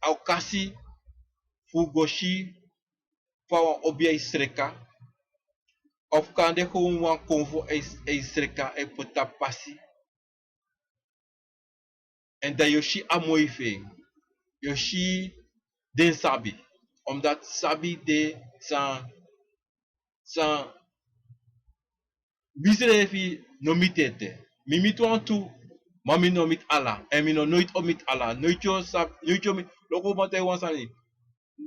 a okasi fu go si fa wan obi e sreka, of kande gewoon wan konfo e, e sreka, e poti tapu pasi, en dan yu o si a moi fu en, yu o si den sabi. Omdat sabi de san, san misrefi no miti ete. Mi miti wantu, ma mi no miti ala. En mi no noiti o miti ala. Noiti yu o sabi, noiti yu o miti, loko fu man taigi wan sani.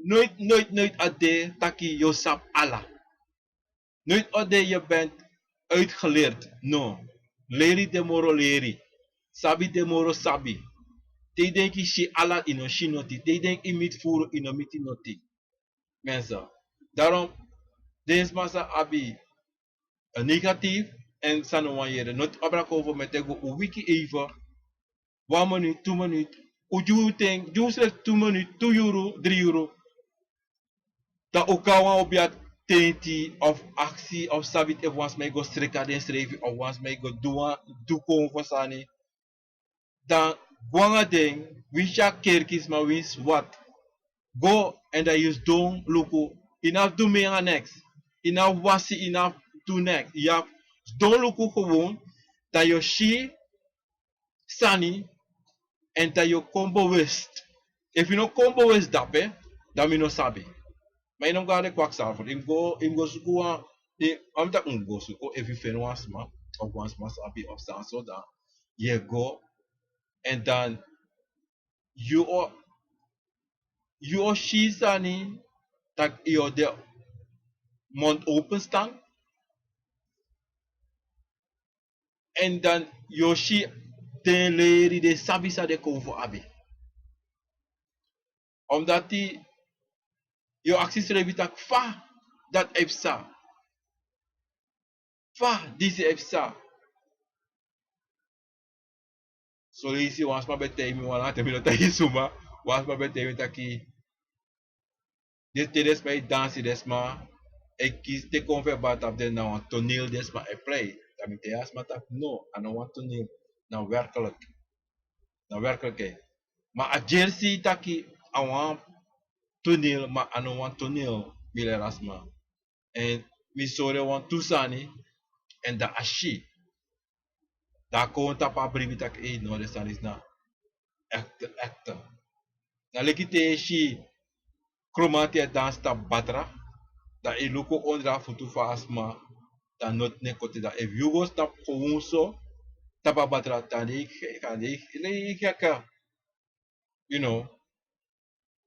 Noiti, noiti, noiti a de taki yu o sabi ala. Noiti o de yu ben uitgeleerd. No. Leri de moro leri. Sabi de moro sabi. Te yu denki yu si ala, yu no si noti. Te yu denki yu miti furu, yu no miti noti. Mensen. Daarom, den sma sa abi a negatief, en san no wani yere. Noti abra kon fu mi e taigi un, wiki even, wan minuut, tu minuut, un gi un ten, gi unsrefi tu minuut, tu yuru, dri yuru. Dan un kon na wan obi a tenti of aksi of sabi efu wan sma e go sreka densrefi of wan sma e go du wan, du konfo sani. Dan go nanga den, winsi a kerki sma, winsi wat. Go, en dan yu sidon luku, yu no abi du mi nanga neks. Yu no abi wasi, yu no abi du neks. Yu abi sidon luku gewoon, dan yu o si sani, en dan yu o kon bewust. Efu yu no kon bewust dape, dan mi no sabi. Ma yu no go na den kwaksalfu. Yu mus go, yu mus go suku wan, yu, a mi taki yu mus go suku, efu yu feni wan sma, of wan sma sabi, of san so, dan yu e go, en dan yu o, yu o si sani, taki yu o de mond open stan, en dan yu o si den leri, den sabi san den kon fu abi. Omdati yu o aksi yusrefi taki fa dati e psa. Fa disi e psa. Son leisi wan sma ben taigi mi wan, te mi no taigi suma, wan sma ben taigi mi taki, den te den sma e dansi, den sma e kisi te kon fu e bari tapu den, na wan toneel den sma e prei. Dan mi taigi a sma taki no, a no wan toneel, na werkelijk. Na werkelijk. Ma a gersi taki a wan toneel, ma a no wan toneel, mi leri a sma. En mi sori en wantu sani, en dan a si. Dan a kon tapu a bribi taki, ei, no, den sani disi na echt, echt. Na leki te yu e si kromanti e dansi tapu batra, dan yu luku ondro a futu fu a sma, dan noti no e koti. Dan efu yu go sitapu gewoon so tapu a batra, dan den e, dan den e, den e gek. You know.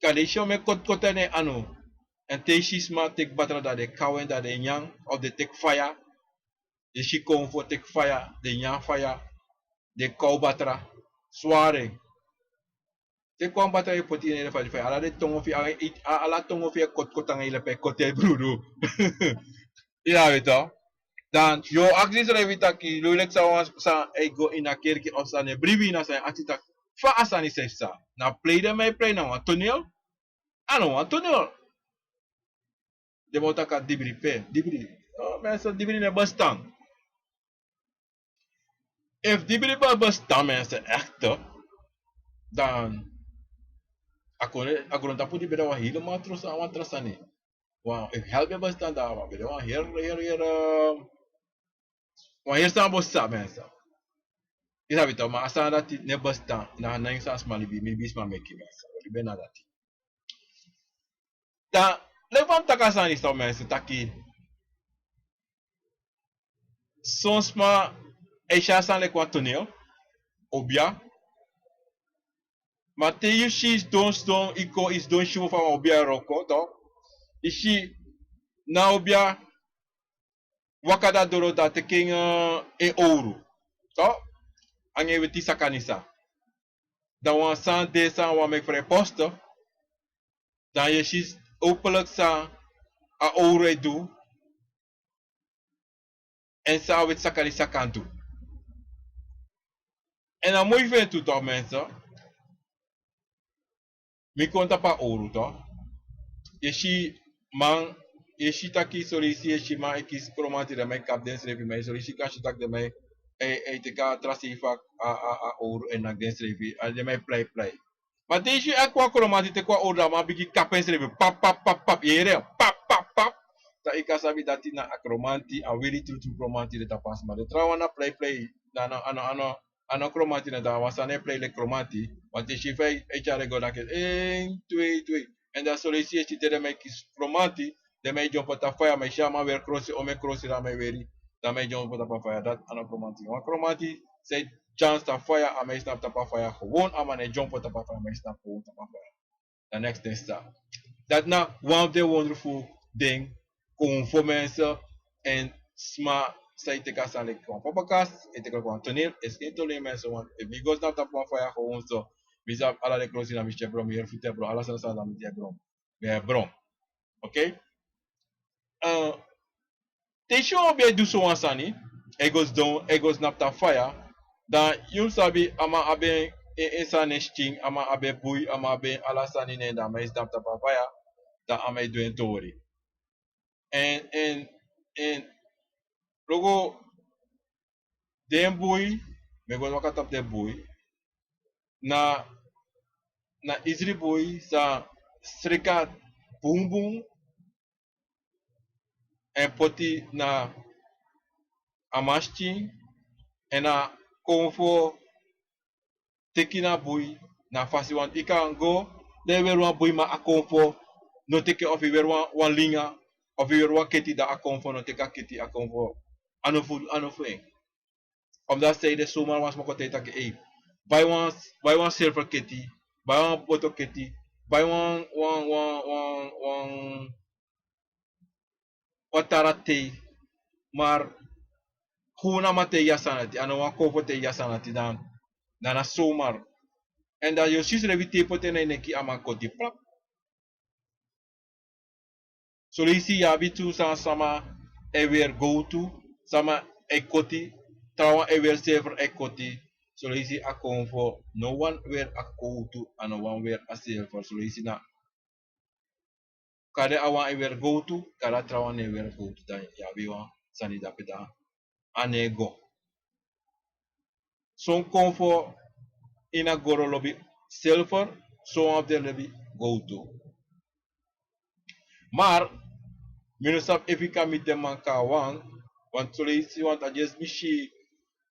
Kande yu si en meki kotikoto na en anu. En te yu si sma teki batra, dan den e kaw en, dan den e nyan, of den teki faya. Den si konfo teki faya, den e nyan faya, den e kaw batra. Swari. Teki wan batra, yu poti ini a faya, ala den tongo fu yu, ala, ala tongo fu yu e kotikoto nanga yu lepe, e koti yu brudu. Yu abi toch? Dan yu o aksi yusrefi taki, leki san wan san e go ini a kerki of san e bribi ini a sani, aksi taki, fa a sani sa e psa? Na prei den man e prei, na wan toneel? A no wan toneel. Den man o taki a dibri pe, dibri. Oh, mensen, dibri no e bestaan. Efu dibri ben bestaan, mensen, echt, dan a kon, a grontapu dibri ben de wan helemaal tra sa-, wan tra sani. Wan, efu hel ben bestaan, dan a ben de wan heri, heri, heri, eh, wan heri sani bo sa, mensen. Yu sabi toch, ma a sani dati no e bestaan, na, na ini san sma libi, mi libi sma meki, mensen. Libi na dati. Dan, leki fa mi taki a sani so, mensen, taki son sma e si a sani leki wan toneel, obia. Ma te yu si, yu sidon, sidon, yu kon, yu sidon, yu si fa wan obia e wroko, toch? Yu si na obia waka dati doro, dan teki en, eh, en owru, toch? Nanga en weti sakanisa. Dan wan sani de san wi e meki frijpost. Dan yu e si openlijk san a owru e du. En san a weti sakanisa kan du. En a moi fu en tu toch, mensen. Mi kon tapu a owru toch. Yu e si man, yu e si taki son leisi yu e si man e kisi kromanti, den man e kapu densrefi, ma son leisi yu kan si taki den man e, e, e teki a tra sei fu a, a, a owru e naki densrefi, a den man e plei plei. Ma te yu si a kon a kromanti teki wan owru, dan a man bigin kapu ensrefi, pap, pap, pap, pap, yu e yere, pap, pap, pap. Dan yu kan sabi dati na a kromanti, a weli trutru kromanti de tapu a sma. Den trawan na plei plei, na, na, a no, a no, a no kromanti na, dan wan sani e plei leki kromanti. Want yu e si fa yu e tyari en go, dan yu e si, en, twee, twee. En dan son leisi yu e si te den man e kisi kromanti, den man e dyompo tapu faya, ma yu si a man weri krosi, omeni krosi dan a man e weri, dan a man e dyompo tapu a faya, dati a no kromanti. Wan kromanti san e dyans tapu faya, a man e snapu tapu a faya, gewoon a man e dyompo tapu a faya, a man e snapu gewoon tapu a faya. Dan next thing sa. Dati na wan fu den wonderful den konfo mensen en sma san e teki a sani leki konfo. Baka e teki leki wan toneel, e skin toneel mensen, want efu yu go snapu tapu wan faya gewoon so, mi sabi ala den krosi na mi si e bron, mi yere futu e bron, ala sani sani na mi si e bron. Mi e bron. Oké? Eh, te yu si wan obi e du sowan sani, e go sidon, e go snapu tapu faya, dan yu mus sabi a man abi en, en sani e skin, a man abi en bui, a man abi en ala sani ne en, dan a man e snapu tapu a faya, dan a man e du en tori. En, en, en, luku, den bui, mi e go waka tapu den bui, na, na isri bui san sreka bunbun, en poti na a man skin, en a konfo teki na bui na fasi, want yu kan go, dan yu weri wan bui ma a konfo no teki en, of yu weri wan, wan linga, of yu weri wan keti, dan a konfo no teki a keti, a konfo a no fu, a no fu en. Omdat san ede, zomaar wan sma kon taigi taki, ei, bai wan, bai wan silver keti, bai wan boto keti, bai wan, wan, wan, wan, wan, wan tara tei. Maar gewoon a man taigi yu a sani dati, a no wan konfo taigi yu a sani dati, dan, dan na zomaar. En dan yu o si srefi tei poti en na yu neki, a man koti, prap. Son leisi yu abi tu san, sama e weri gowtu, sama e koti, trawan e weri silver e koti. Son leisi a konfo no wani weri a gowtu, a no wani weri a silver. Son leisi na kande a wan e weri gowtu, kande a trawan no e weri gowtu, dan yu abi wan sani dape, dan a no e go. Son konfo ini a goro lobi silver, son wan fu den lobi gowtu. Maar mi no sabi efu yu kan miti den man kon na wan, want son leisi, want a dyesi mi si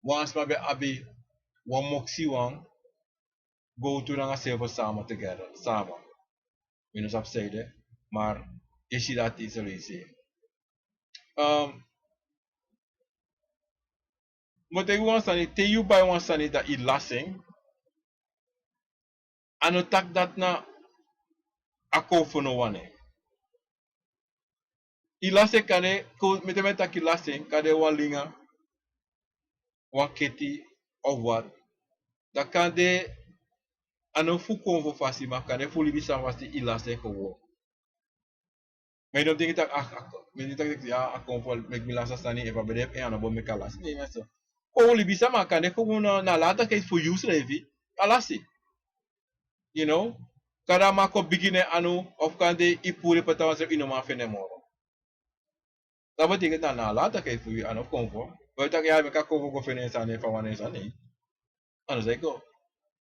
wan sma ben abi wan moksi wan gowtu nanga silver sama together, sama. Mi no sabi san ede, maar yu e si dati son leisi. Ehm, mi o taigi wan sani, te yu bai wan sani dan yu lasi en, a no taki dati na a konfo no wani en. Yu lasi en kande, kon, mi, te mi e taki lasi en, kande wan linga, wan keti, of wat. Dan kande a no fu konfo fasi, ma kande fu libisama fasi yu lasi en gewoon. Ma yu no mus denki taki, ah, ah, mi no denki taki, ya, a konfo meki mi lasi a sani, efu a ben de en, a no bo meki a lasi. Nee, mensen. Kon libisama, kande kon na, na lata keti fu yu srefi a lasi. You know? Kande a man kon bigi na yu anu, of kande yu puru en poti a wan srefi, yu no man feni en moro. Dati betekent na, na lata keti fu yu, a no konfo. Wi taki ya, meki a konfo go feni en sani, fa wan en sani. A no sa e go.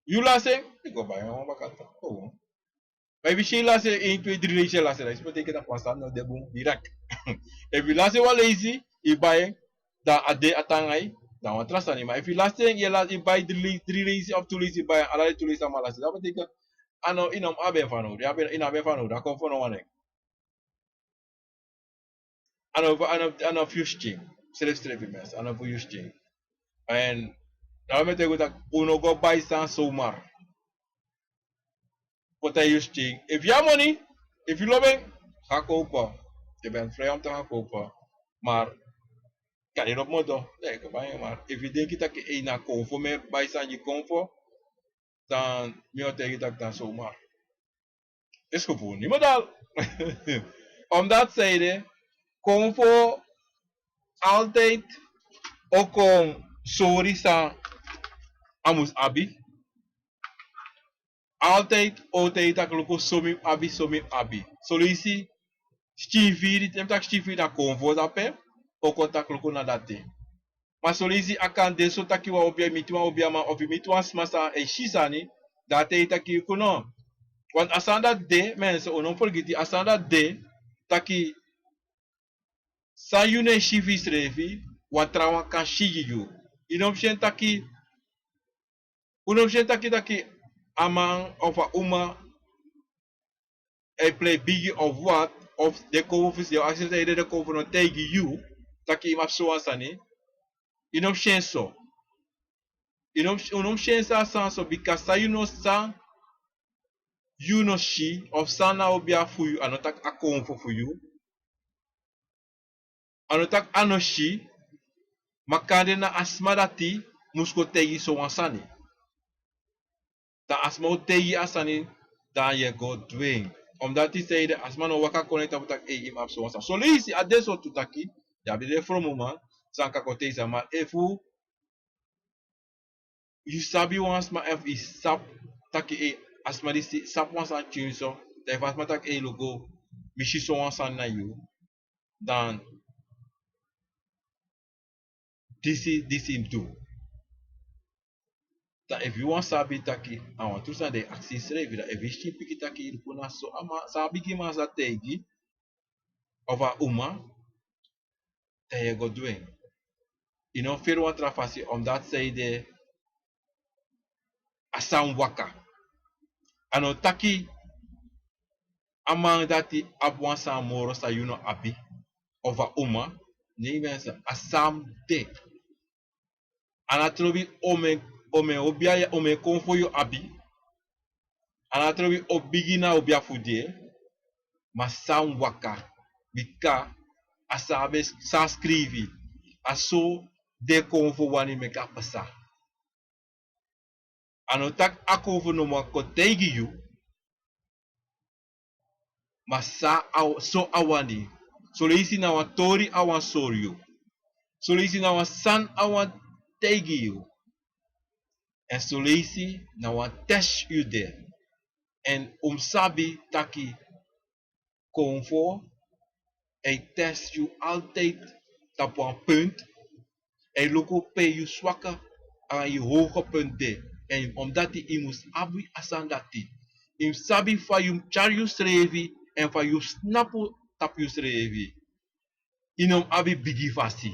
Yu lasi en, yu go bai en wan baka. Kon. Ma efu yu si yu lasi en, één, twee, drie leisi yu lasi en, dati betekent taki wan sani no de bun direct. Efu yu lasi en wan leisi, yu bai en, dan a de, a tan nanga yu, dan wan tra sani. Ma efu yu lasi en, yu lasi, yu bai drie lei-, drie leisi of tu leisi, yu bai en, ala den tu leisi a man lasi, dati betekent taki a no, yu no abi en fanowdu, yu abi, yu no abi en fanowdu, a konfo no wani en. A no, a no, a no fu yu skin. Srefsrefi, mensen, a no fu yu skin. En daarom mi e taigi un taki un no go bai sani zomaar. Poti a ini yu skin. Efu yu abi moni, efu yu lobi en, ga kopen. Je bent vrij om te gaan kopen. Maar kan yu lobi moto? Nee, go bai en, maar efu yu denki taki, ei, na konfo mi e bai sani gi konfo, dan mi o taigi yu taki na zomaar. Is gewoon niet model. Omdat zij de konfo altijd o kon sori san a mus abi. Altijd, altijd taki luku so mi abi, so mi abi. Soleisi, skin firi, te mi taki skin firi na konfo dape, o kon taki luku na dati. Ma soleisi a kan de so taki wan obiaman, yu miti wan obiaman, of yu miti wan sma san e si sani, dan a taigi taki luku no. Want a sani dati de, mensen, un no mus fergiti, a sani dati de, taki san yu no e si fu yusrefi, wan trawan kan si gi yu. Yu no mus si en taki, un no mus si en taki, taki a man of a uma e plei bigi of wat, of den konfo fu si, a srefi san ede den konfo no taigi yu, taki yu mus abi sowan sani. Yu no mus si en so. Yu no mus, un no mus si en so, a sani so, bika san yu no, san yu no si, of san na obia fu yu, a no taki a konfo fu yu. A no taki a no si, ma kande na a sma dati mus kon taigi sowan sani. Dan a sma o taigi a sani, dan yu e go du en. Omdat yu saide a sma no waka kon na yu tapu taki, ei, yu mus abi sowan sani. Soleisi a de so tu taki, yu abi den fromuman san kan kon taigi sama, efu yu sabi wan sma, efu yu sabi taki, ei, a sma disi sabi wan sani tyun so, dan efu a sma taki, ei, luku, mi si sowan sani na yu, dan disi, disi yu mus du. Dan efu yu wani sabi taki a wan tru sani, dan yu aksi yusrefi. Dan efu yu si piki taki luku na so a man, san a bigiman sa taigi, of a uma, dan yu e go du en. Yu no firi wan tra fasi, omdat saide a sani waka. A no taki a man dati abi wan sani moro san yu no abi, of a uma, nei, mensen, a sani de. A no trobi omeni, omeni obia, omeni konfo yu abi. A no trobi o bigi na obia fu de, ma san waka, bika a san a be, san a skrifi, a so den konfo wani meki a pasa. A no taki a konfo no man kon taigi yu, ma san a, so a wani. Soleisi na wan tori a wani sori yu. Soleisi na wan sani a wani taigi yu. Èn soleisi na wan test yu de. Èn un mus sabi taki konfo e test yu altijd tapu wan punt. A e luku pe yu swaka anga yu hoge punt de. Èn omdati yu mus abi a sani dati, yu mus sabi fa yu mus tyari yusrefi èn fa yu mus tnapu tapu yusrefi. Yu no mus abi bigi fasi.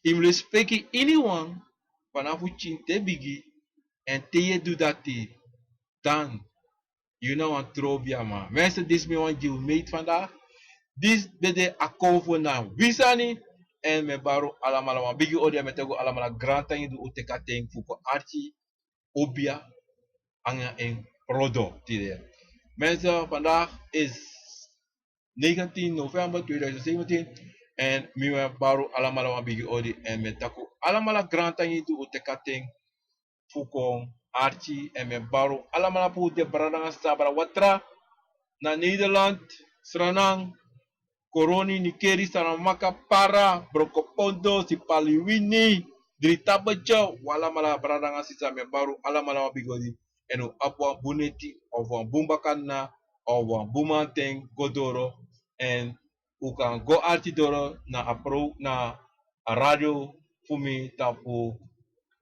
Yu mus lespeki iniwan, fanafu pikin te bigi, èn te yu e du dati, dan yu na wan trobi a man. Mensen, disi mi wani gi un meiti vandaag. Disi ben de a konfo na wi sani. Èn mi e bari un alamala wan bigi odi, èn mi e taigi un alamala grantangi di un teki a ten fu kon arki obia anga en prodo tide. Mensen, vandaag is negentien november tweeduizend zeventien. Èn mi e bari un alamala wan bigi odi, èn mi e taki un alamala grantangi di un teki a ten fu kon arki. Èn mi e bari un alamala, fu den brada nanga sisa, brada Watra na Nederland, Sranan, Koroni, Nikeri, Saramaka, Para, Brokopondo, Sipaliwini, Dritabadja, un alamala brada nanga sisa, mi e bari un alamala wan bigi odi. Èn un abi wan bun neti, of wan bun bakadina, of wan bun mamanten go doro. Èn un kan go arki doro na a pro, na a radio fu mi tapu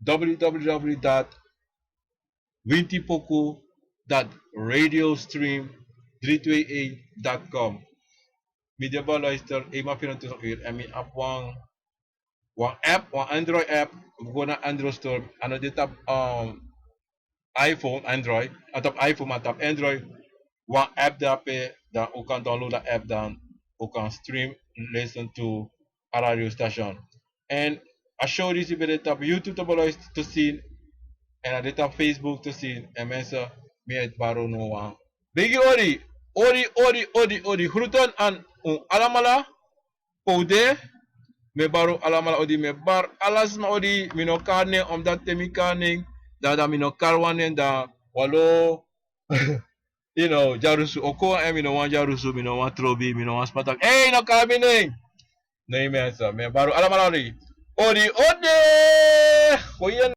w w w dot wintipoku dot radiostream drie twee een dot com. Mi de beluister eenmaal vierentwintig uur. Èn mi abi wan, wan app, wan Android app. Wi go na Android Store. A no de tapu, um, iPhone, Android. A tapu iPhone, ma tapu Android. Wan app drape, dan un kan download a app, dan un kan stream, listen to a radio station. Èn a show disi ben de tapu YouTube te beluisteren, te zien. Èn a de tapu Facebook te zien. Èn mensen, mi e bari un wan bigi odi, odi, odi, odi, odi. Groeten aan un alamala. Pe un de, mi e bari un alamala odi, mi e bari ala sma odi, mi no kari nen, omdat te mi kari nen, dan, dan mi no kari wan nen, dan wan lo, you know, dyarusu o kon, èn mi no wani dyarusu, mi no wani trobi, mi no wani sma taki, ei, no kari mi nen. Nee, mensen, mi e bari un alamala odi. Odi, odi! Goeie